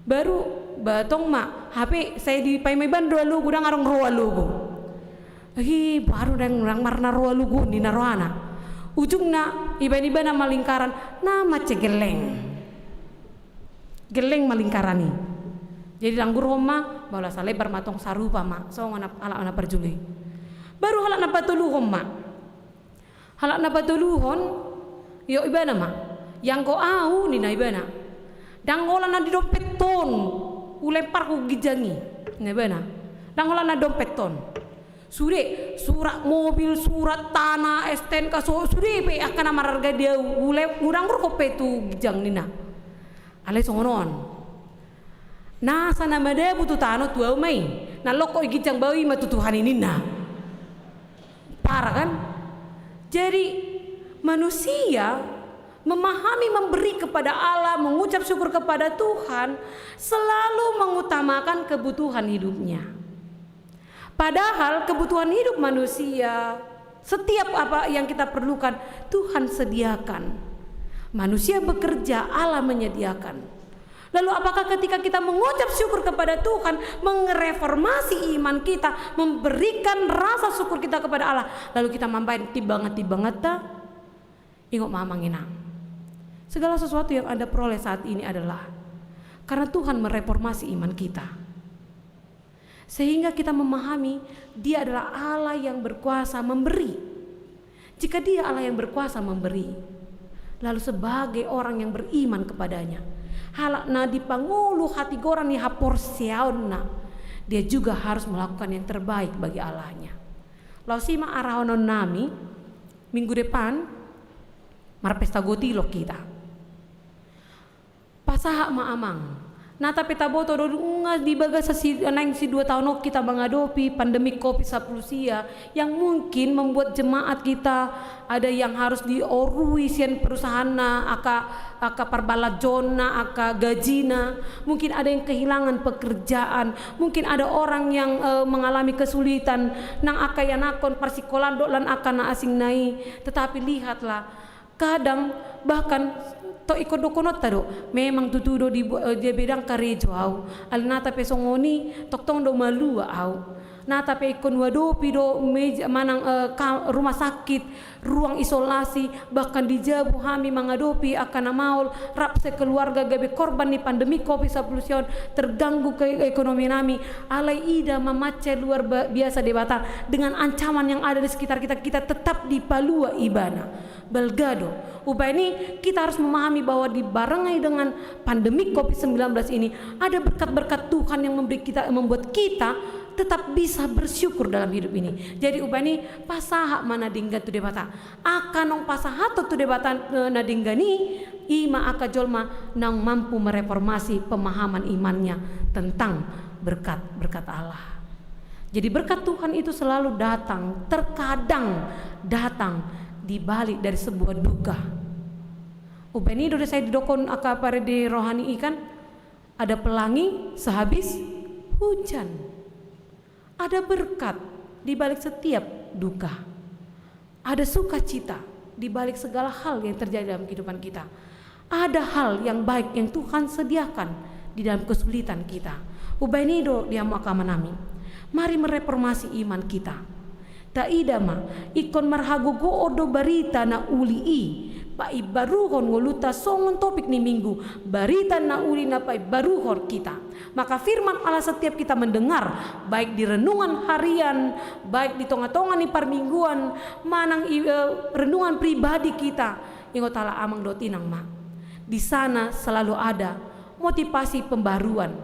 Baru, ba tong ma, hape sai dipaima ibana do alogo, ndang adong ro alogo. Hi, baru ndang, ndang marna ro alogo, ninna rohana. Ujungna, ibaen ibana ma lingkaran, na mansai gelleng. Gelleng ma lingkaran i. Jadi danggurhon ma, ba ola salembar ma tong, sarupa ma songon na halak na parjolo i. Baru halak na patoluhon ma. Halak na patoluhon, iok ibana ma. Ianggo ahu, ninna ibana, ndang holan na di dompet on hulemparhu ginjang i, ninna ibana. Ndang holan na di dompet on. Sude, surat mobil, surat tanah, S T N K, so-, sude pe angka na marharga di ahu, hule-, hudanggurhon pe tu ginjang, ninna. Alai songon on. Nasa na madabu tu tano, tu ahu ma i. Na longkot i ginjang, ba ahu i ma tu Tuhan i, ninna. Parah kan? Jadi, manusia memahami memberi kepada Allah, mengucap syukur kepada Tuhan, selalu mengutamakan kebutuhan hidupnya. Padahal kebutuhan hidup manusia, setiap apa yang kita perlukan, Tuhan sediakan. Manusia bekerja, Allah menyediakan. Lalu apakah ketika kita mengucap syukur kepada Tuhan, mereformasi iman kita, memberikan rasa syukur kita kepada Allah, lalu kita mambaen timbangan-timbanganta? Ingot ma amang inang. Segala sesuatu yang Anda peroleh saat ini adalah karena Tuhan mereformasi iman kita. Sehingga kita memahami Dia adalah Allah yang berkuasa memberi. Jika Dia Allah yang berkuasa memberi, lalu sebagai orang yang beriman kepada-Nya, halak na dipangolu hatigoran ni haporseaonna, dia juga harus melakukan yang terbaik bagi Allahnya. Laos i ma arahononnami, minggu depan, marpesta gotilon hita. Pasahat ma amang. Nata pe taboto do nunga di bagasan si-, naeng sidua taon on hita mangadopi pandemi covid sampulu sia, yang mungkin membuat jemaat kita ada yang harus diorui sian perusahaanna, angka, angka parbalanjona, angka gajina, mungkin ada yang kehilangan pekerjaan, mungkin ada orang yang, eh, mengalami kesulitan, nang angka ianakhon parsikolaan dohot lan angka na asing na i. Tetapi lihatlah, kadang bahkan tok ingkon dohononta do, memang tutu do di, eh, di bidang karejo ahu, alai nata pe songon i, tongtong do malua ahu. Nata pe ingkon huadopi do meja manang, eh, ka-, rumah sakit, ruang isolasi, bahkan di jabu hami mangadopi angka na maol, rap sekeluarga gabe korban ni pandemi covid sampulu sia on, terganggu ke ekonomi nami, alai ida ma mansai luar ba-, biasa Debata, dengan ancaman yang ada di sekitar kita, kita tetap dipalua Ibana. Balga do. Umbahen i, kita harus memahami bahwa dibarengi dengan pandemi covid sembilan belas ini, ada berkat-berkat Tuhan yang memberi kita, membuat kita tetap bisa bersyukur dalam hidup ini. Jadi umbahen i, pasahat ma na denggan tu Debata. Angka naung pasahathon tu Debata, eh, na denggan i, I ma angka jolma naung mampu mereformasi pemahaman imannya tentang berkat-berkat Allah. Jadi berkat Tuhan itu selalu datang, terkadang datang di balik dari sebuah duka. Umbahen i do sai didokkon angka parende rohani i kan, ada pelangi sehabis hujan. Ada berkat di balik setiap duka. Ada sukacita di balik segala hal yang terjadi dalam kehidupan kita. Ada hal yang baik yang Tuhan sediakan di dalam kesulitan kita. Umbahen i do di hamu angka amanami. Mari mereformasi iman kita. Taida ma, ingkon marhagogoon do barita na uli i paimbaruhon ngolunta songon topik ni minggu, barita na uli na paimbaruhon hita. Maka firman Allah setiap kita mendengar, baik di renungan harian, baik di tonga-tonga ni parmingguan, manang i, eh, renungan pribadi kita, ingot ala amang dohot inang ma. Di sana selalu ada motivasi pembaruan,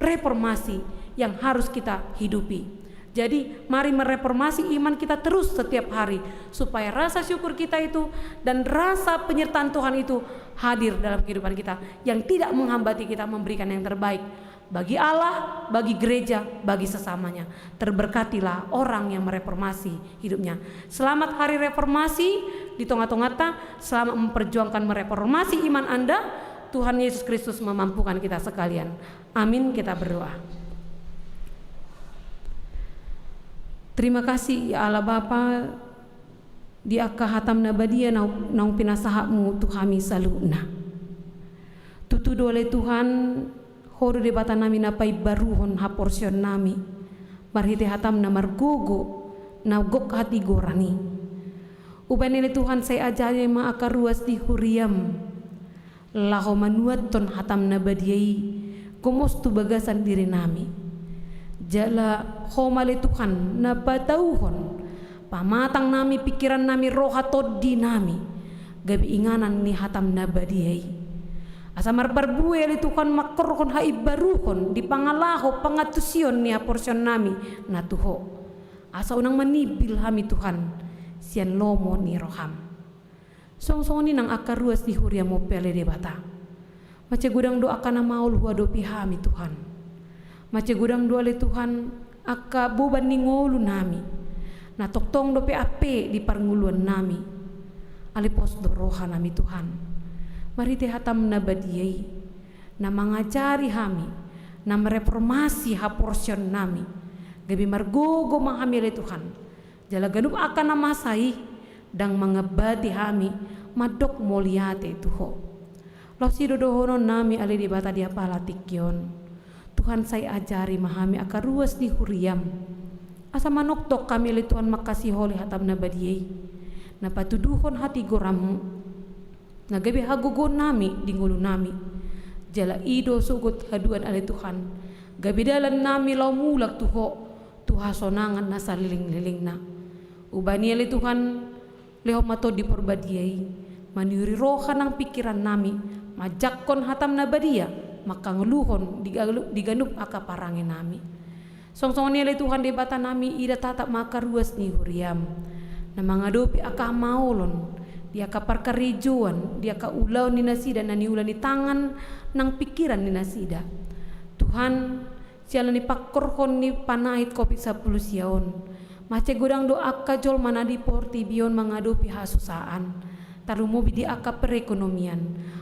reformasi yang harus kita hidupi. Jadi, mari mereformasi iman kita terus setiap hari, supaya rasa syukur kita itu dan rasa penyertaan Tuhan itu hadir dalam kehidupan kita, yang tidak menghambati kita memberikan yang terbaik bagi Allah, bagi gereja, bagi sesamanya. Terberkatilah orang yang mereformasi hidupnya. Selamat Hari Reformasi di tonga-tongata, selamat memperjuangkan mereformasi iman Anda. Tuhan Yesus Kristus memampukan kita sekalian. Amin, kita berdoa. Terima kasih, ya Allah Bapa, di angka hatam na badia naung, naung pinasahatmu tu hami saluhutna. Tutu do ale Tuhan, Ho do Debatanami na paimbaruhon haporseaonnami, marhite hatam na margogo, na gok hatigoran i. Umbahen i ale Tuhan, sai ajari ma angka ruas ni huriam, laho manuathon hatam na badia i, gomos tu bagasan dirinami. Jala Ho ma ale Tuhan, na patauhon, pamatangnami, pingkirannami, roha tondinami, gabe inganan ni hatam na badia i. Asa marparbue ale Tuhan mangkorhon haimbaruhon di pangalaho pangantusion ni haporseaonnami na tu Ho. Asa unang manimbil hami Tuhan, sian lomo ni roham. Songon songon i nang angka ruas ni huriam on pe ale Debata. Mansai godang do angka na maol huadopi hami Tuhan. Mansai godang do ale Tuhan angka boban ni ngolunami. Na tongtong dope ampe di parngoluannami. Alai pos do rohanami Tuhan. Marhite hatam na badia i. Na mangajari hami. Na mereformasi haporseaonnami. Gabe margogo ma hami ale Tuhan. Jala ganup angka na masa i, ndang mangambati hami, mandok mauliate tu Ho. Laos i do dohononnami ale Debata di apala tingki on. Tuhan sai ajari ma hami angka ruas ni huriam. Asa manongtong hami ale Tuhan mangkasiholi hatam na badia i. Na patuduhon hatigoranmu. Na gabe hagogoonnami di ngolunami. Jala i do sogot haduan ale Tuhan. Gabe dalannami laho mulak tu Ho. Tu hasonangan na salelenglelengna. Umbahen i ale Tuhan, lehon ma Tondi Porbadia i. Maniuri roha nang pingkirannami. Manjangkon hatam na badia. Mangkangoluhon di galu-, di ganup angka parangenami. Songon songon i ale Tuhan Debatanami ida tatap ma angka ruas ni huriam. Na mangadopi angka hamaolon, di angka parkarejoan, di angka ulaon ni nasida na niula ni tangan, nang pingkiran ni nasida. Tuhan, siala ni pangkorhon ni panait covid sampulu sia on. Mansai godang do angka jolma na di portibi on mangadopi hasusaan. Tarlumobi di angka perekonomian.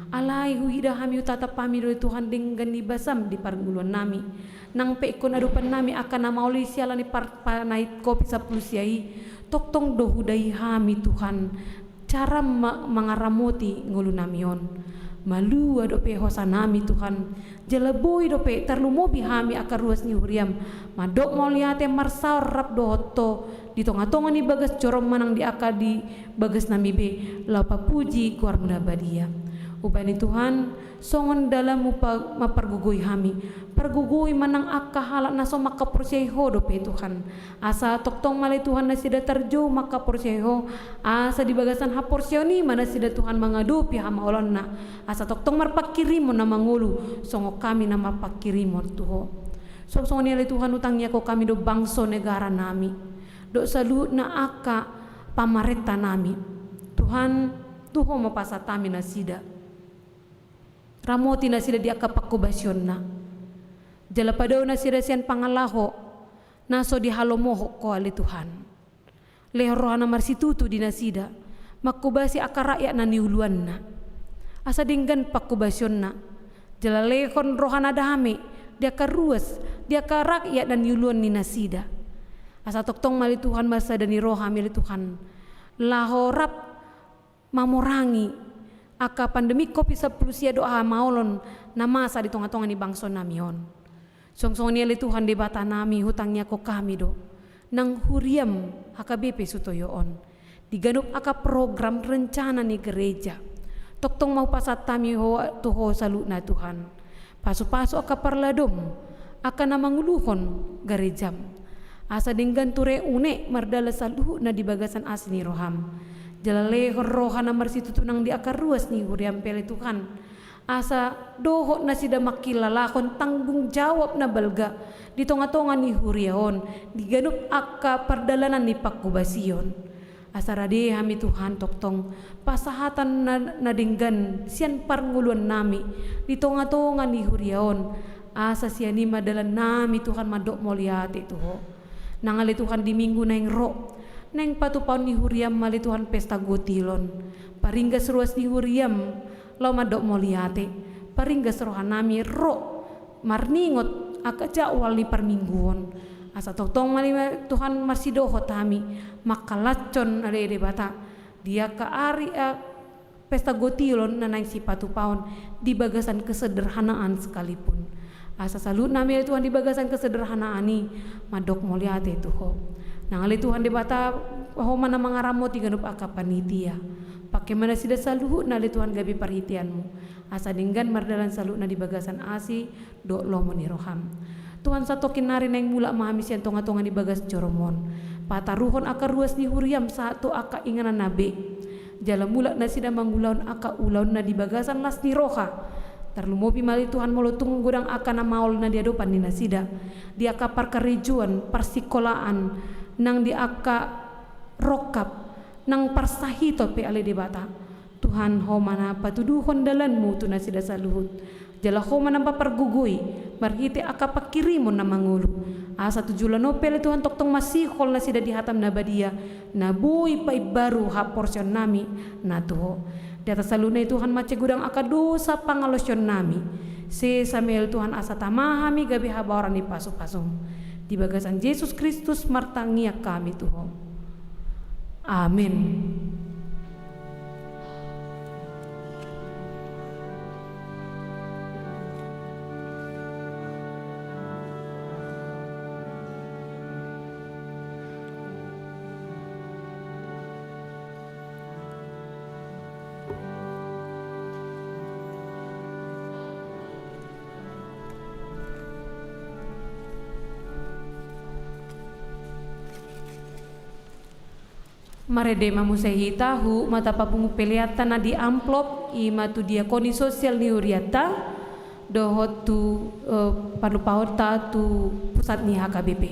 Alai huida hami hutatap hami do Tuhan denggan ni basam di parngoluannami. Nang pe ingkon adopannami angka na maol i siala ni par-, panait covid sampulu sia i. Tongtong do hudai hami Tuhan. Cara ma-, mangaramoti ngolunami on. Malua dope hosanami Tuhan. Jala boi dope tarlumobi hami angka ruas ni huriam. Mandok mauliate marsaor rap dohot Ho. Di tonga-tonga ni bagas joro manang di angka di bagasnami be, laho papuji goarmu na badia. Umbahen i Tuhan, songon dalanmu pa-, mampargogoi hami. Pargogoi ma nang angka halak na so mangkaporseai Ho dope Tuhan. Asa tongtong ma ale Tuhan nasida tarjou mangkaporseai Ho. Asa di bagasan haporseaon i ma nasida Tuhan mangadopi hamaolonna. Asa tongtong marpangkirimon na mangolu, songon hami na marpangkirimon tu Ho. Songon songon i ale Tuhan hutangiangkon hami do bangso negaranami. Dohot saluhutna angka pamarentanami. Tuhan, tu Ho ma pasahat hami nasida. Ramoti nasida di angka panghobasionna. Jala padao nasida sian pangalaho na so dihalomohon Ho ale Tuhan. Lehon roha na marsitutu di nasida, manghobasi angka rakyat na niuluanna. Asa denggan panghobasionna, jala lehon roha na dame di angka ruas, di angka rakyat na niuluan ni nasida. Asa tongtong ma ale Tuhan marsada ni roha hami ale Tuhan, laho rap mamorangi angka pandemi covid sampulu sia dohot hamaolon na masa di tongatonga ni bangso nami on. Songon i ale Tuhan Debata nami, hutangiangkon hami do nang huriaM H K B P Sutoyo on di ganup angka program rencana ni gereja. Tongtong ma hupasahat hami Ho, tu Ho saluhutna Tuhan. Pasupasu angka parladoM, angka na manguluhon garejaM. Asa denggan ture une mardalan saluhutna di bagasan asi ni rohaM. Jala lehon roha na marsitutu nang di angka ruas ni huriaM pe ale Tuhan. Asa dohot nasida mangkilalahon tanggung jawab na balga di tongatonga ni huria on, di ganup angka pardalanan ni panghobasion. Asa rade hami Tuhan tongtong pasahaton na, na denggan sian parngoluan nami di tongatonga ni huria on. Asa sian i ma dalan nami Tuhan mandok mauliate tu Ho. Nang ale Tuhan di minggu naeng ro, naeng patupaon ni huriaM ma ale Tuhan pesta gotilon. Paringgas ruas ni huriaM laho mandok mauliate. Paringgas roha nami ro marningot angka jadwal ni parmingguon. Asa tongtong ma ale Tuhan marsidohot hami mangkalashon ale Debata di angka ari, a, pesta gotilon na naeng sipatupaon di bagasan kesederhanaan sekalipun. Asa saluhutna ma ale Tuhan di bagasan kesederhanaan i mandok mauliate tu Ho. Nang ale Tuhan Debata, Ho ma na mangaramoti ganup angka panitia. Pangke ma nasida saluhutna ale Tuhan gabe parhiteanMu. Asa denggan mardalan saluhutna di bagasan asi dohot lomo ni rohaM. Tuhan, satongkin nari naeng mulak ma hami sian tongatonga ni bagas joroM on. Pataruhon angka ruas ni huriaM sahat tu angka inganan na be. Jala mulak nasida mangulahon angka ulaonna di bagasan las ni roha. Tarlumobi ma ale Tuhan molo tung godang angka na maol na di adopan ni nasida. Di angka parkarejoan, parsikolaan, nang di angka rongkap, nang parsahiton pe ale Debata. Tuhan, Ho ma na patuduhon dalanMu tu nasida saluhut. Jala Ho ma na mampargogoi marhite angka pangkirimon na mangolu. Asa tu joloan on pe ale Tuhan tongtong masihol nasida di hataM na badia, na boi paimbaru haporseaon nami na tu Ho. Di atas saluhutna i Tuhan, mansai godang angka dosa pangalaosion nami. Sesa ma ale Tuhan asa tama hami gabe habaoran ni pasupasuM. Di bagasan Jesus Kristus martangiang hami tu Ho. Amen. Marende ma muse hita, huhut ma tapapungu peleanta na di amplop, i ma tu diakoni sosial ni hurianta, dohot tu, eh, panumpaonta tu pusat ni H K B P.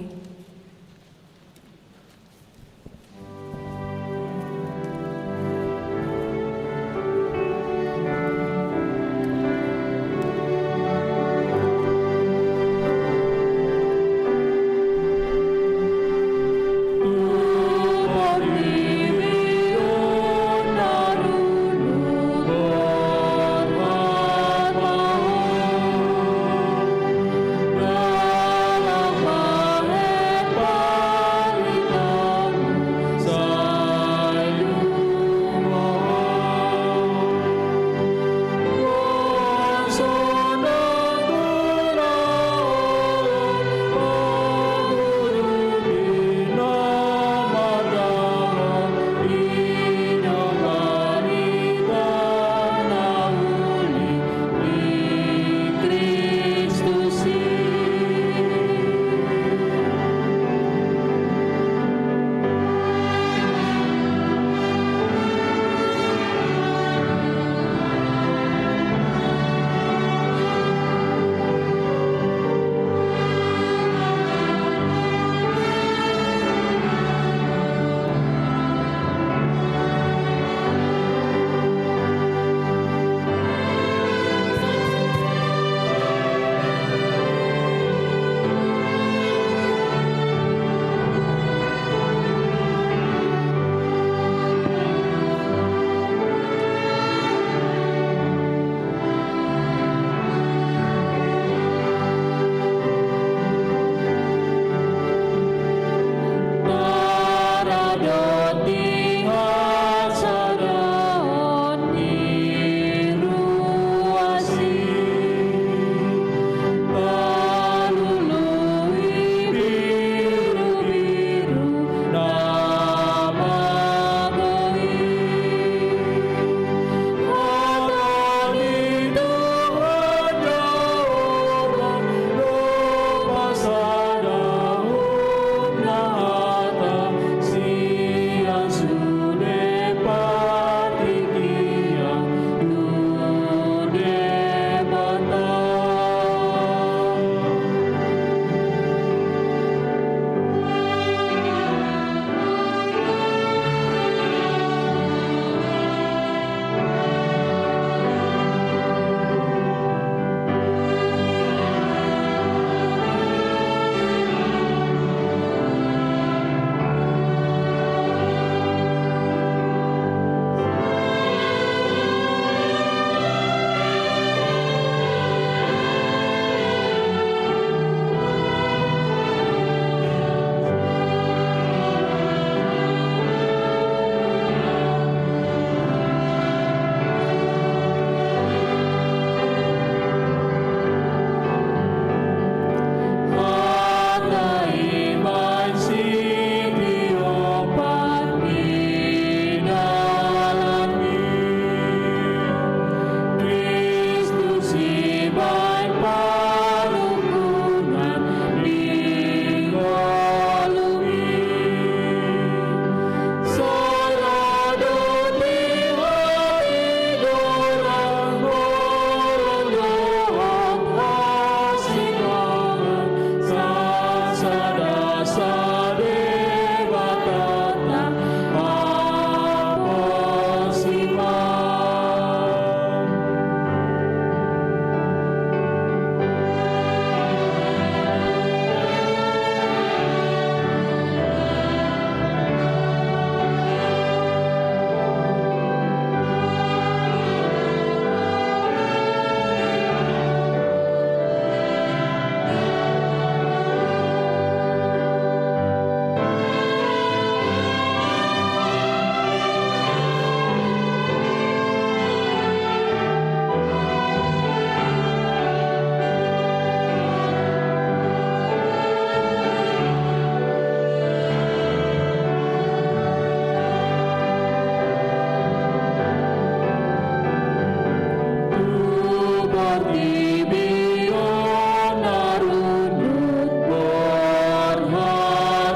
Portibi on na rundut borhat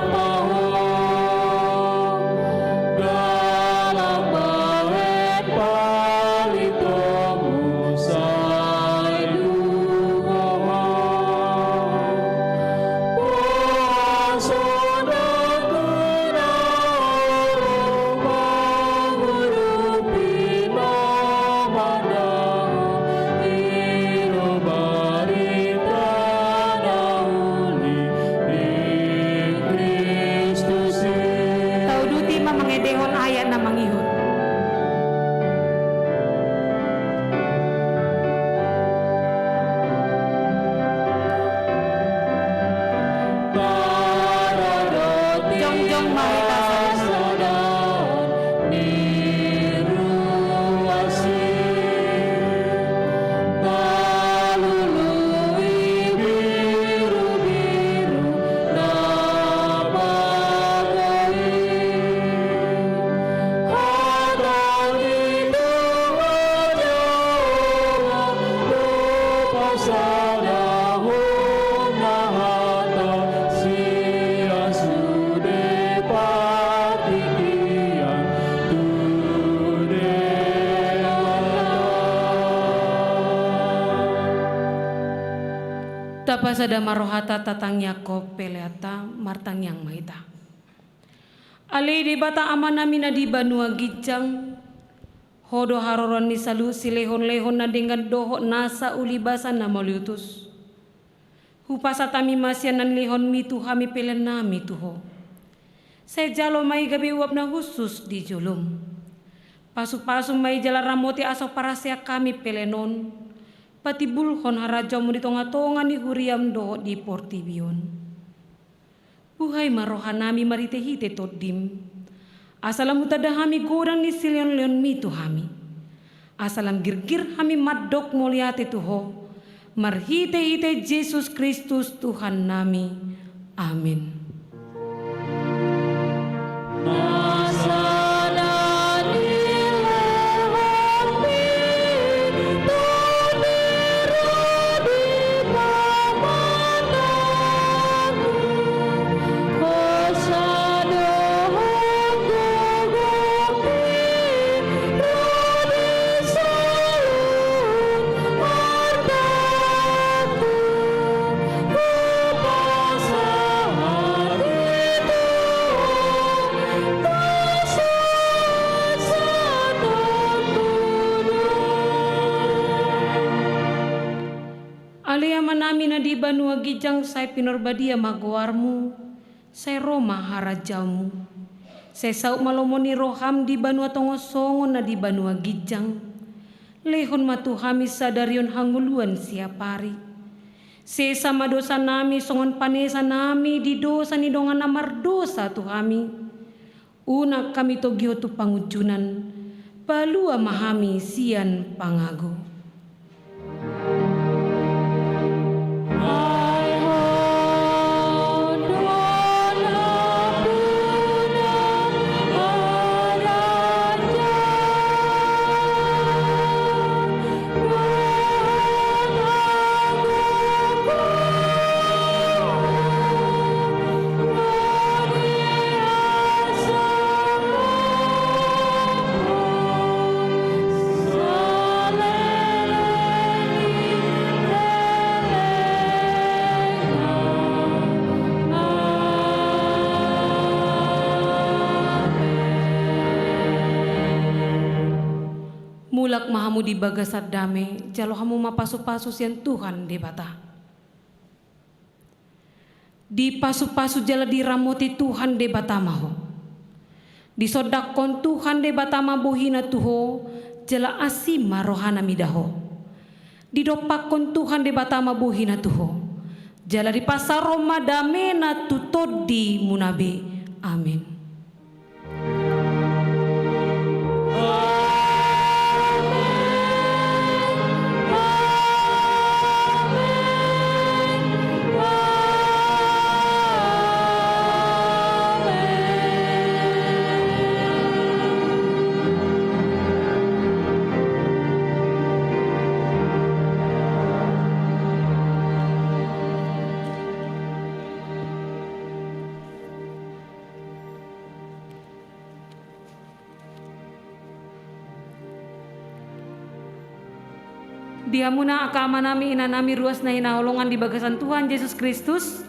ma ho, dalan bahen palitomu sai duhor. Tauduti ma mangendehon ayat na mangihut. Jongjong ma hita sadari. Tapasada ma rohata, tatangiangkon peleanta. Martangiang ma hita. Ale Debata Amanami na di banua ginjang, Ho do haroroan ni saluhut silehonlehon na denggan dohot nasa ulibasan na mauliutus. Hupasahat hami ma sian na nilehonMi tu hami peleannami tu Ho. Sai jalo ma i gabe uap na hushus di jolom. Pasupasu ma i jala ramoti asa huparhaseang hami pelean on. Patimbulhon harajaonMu di tongatonga ni huriaM dohot di portibi on. Buhai ma rohanami marhitehite TondiM, asa lam hutanda hami godang ni silehonlehonMi tu hami, asa lam girgir hami mandok mauliate tu Ho, marhitehite Jesus Kristus Tuhannami. Amen. Ale Amanami na di banua ginjang, sai pinarbadia ma goarMu, sai ro ma harajaonMu. Sai saut ma lomo ni rohaM di banua tonga on songon na di banua ginjang. Lehon ma tu hami sadari on hangoluan siapari. Sesa ma dosanami songon panesanami di dosa ni dongan na mardosa tu hami. Unang hami togihon tu pangunjunan, palua ma hami sian pangago. Mulak ma hamu di bagasan dame, jalo hamu ma pasupasu sian Tuhan Debata. Dipasupasu jala diramoti Tuhan Debata ma ho. Disondangkon Tuhan Debata ma bohiNa tu ho, jala asi ma rohaNa mida ho. Didompakkon Tuhan Debata ma bohiNa tu ho, jala dipasaorhon ma dameNa tu tondimuna be. Amen. Di hamuna angka amanami, inanami, ruas na hinaholongan di bagasan Tuhan Jesus Kristus,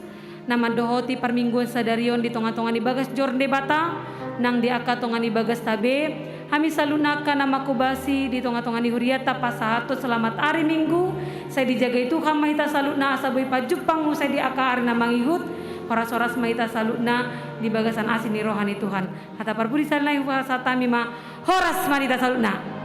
na mandohoti parmingguan sadari on di tonga-tonga ni bagas jor ni Debata, nang di angka tonga ni bagasta be, hami saluhutna angka na manghobasi di tonga-tonga ni huriata pasahathon selamat ari Minggu, sai dijagahi Tuhan ma hita saluhutna asa boi pajumpang muse di angka ari na mangihut, horas-horas ma hita saluhutna di bagasan asi ni roha ni Tuhan. Hata parpudi sahali nai hupasahat hami ma, horas ma di hita saluhutna.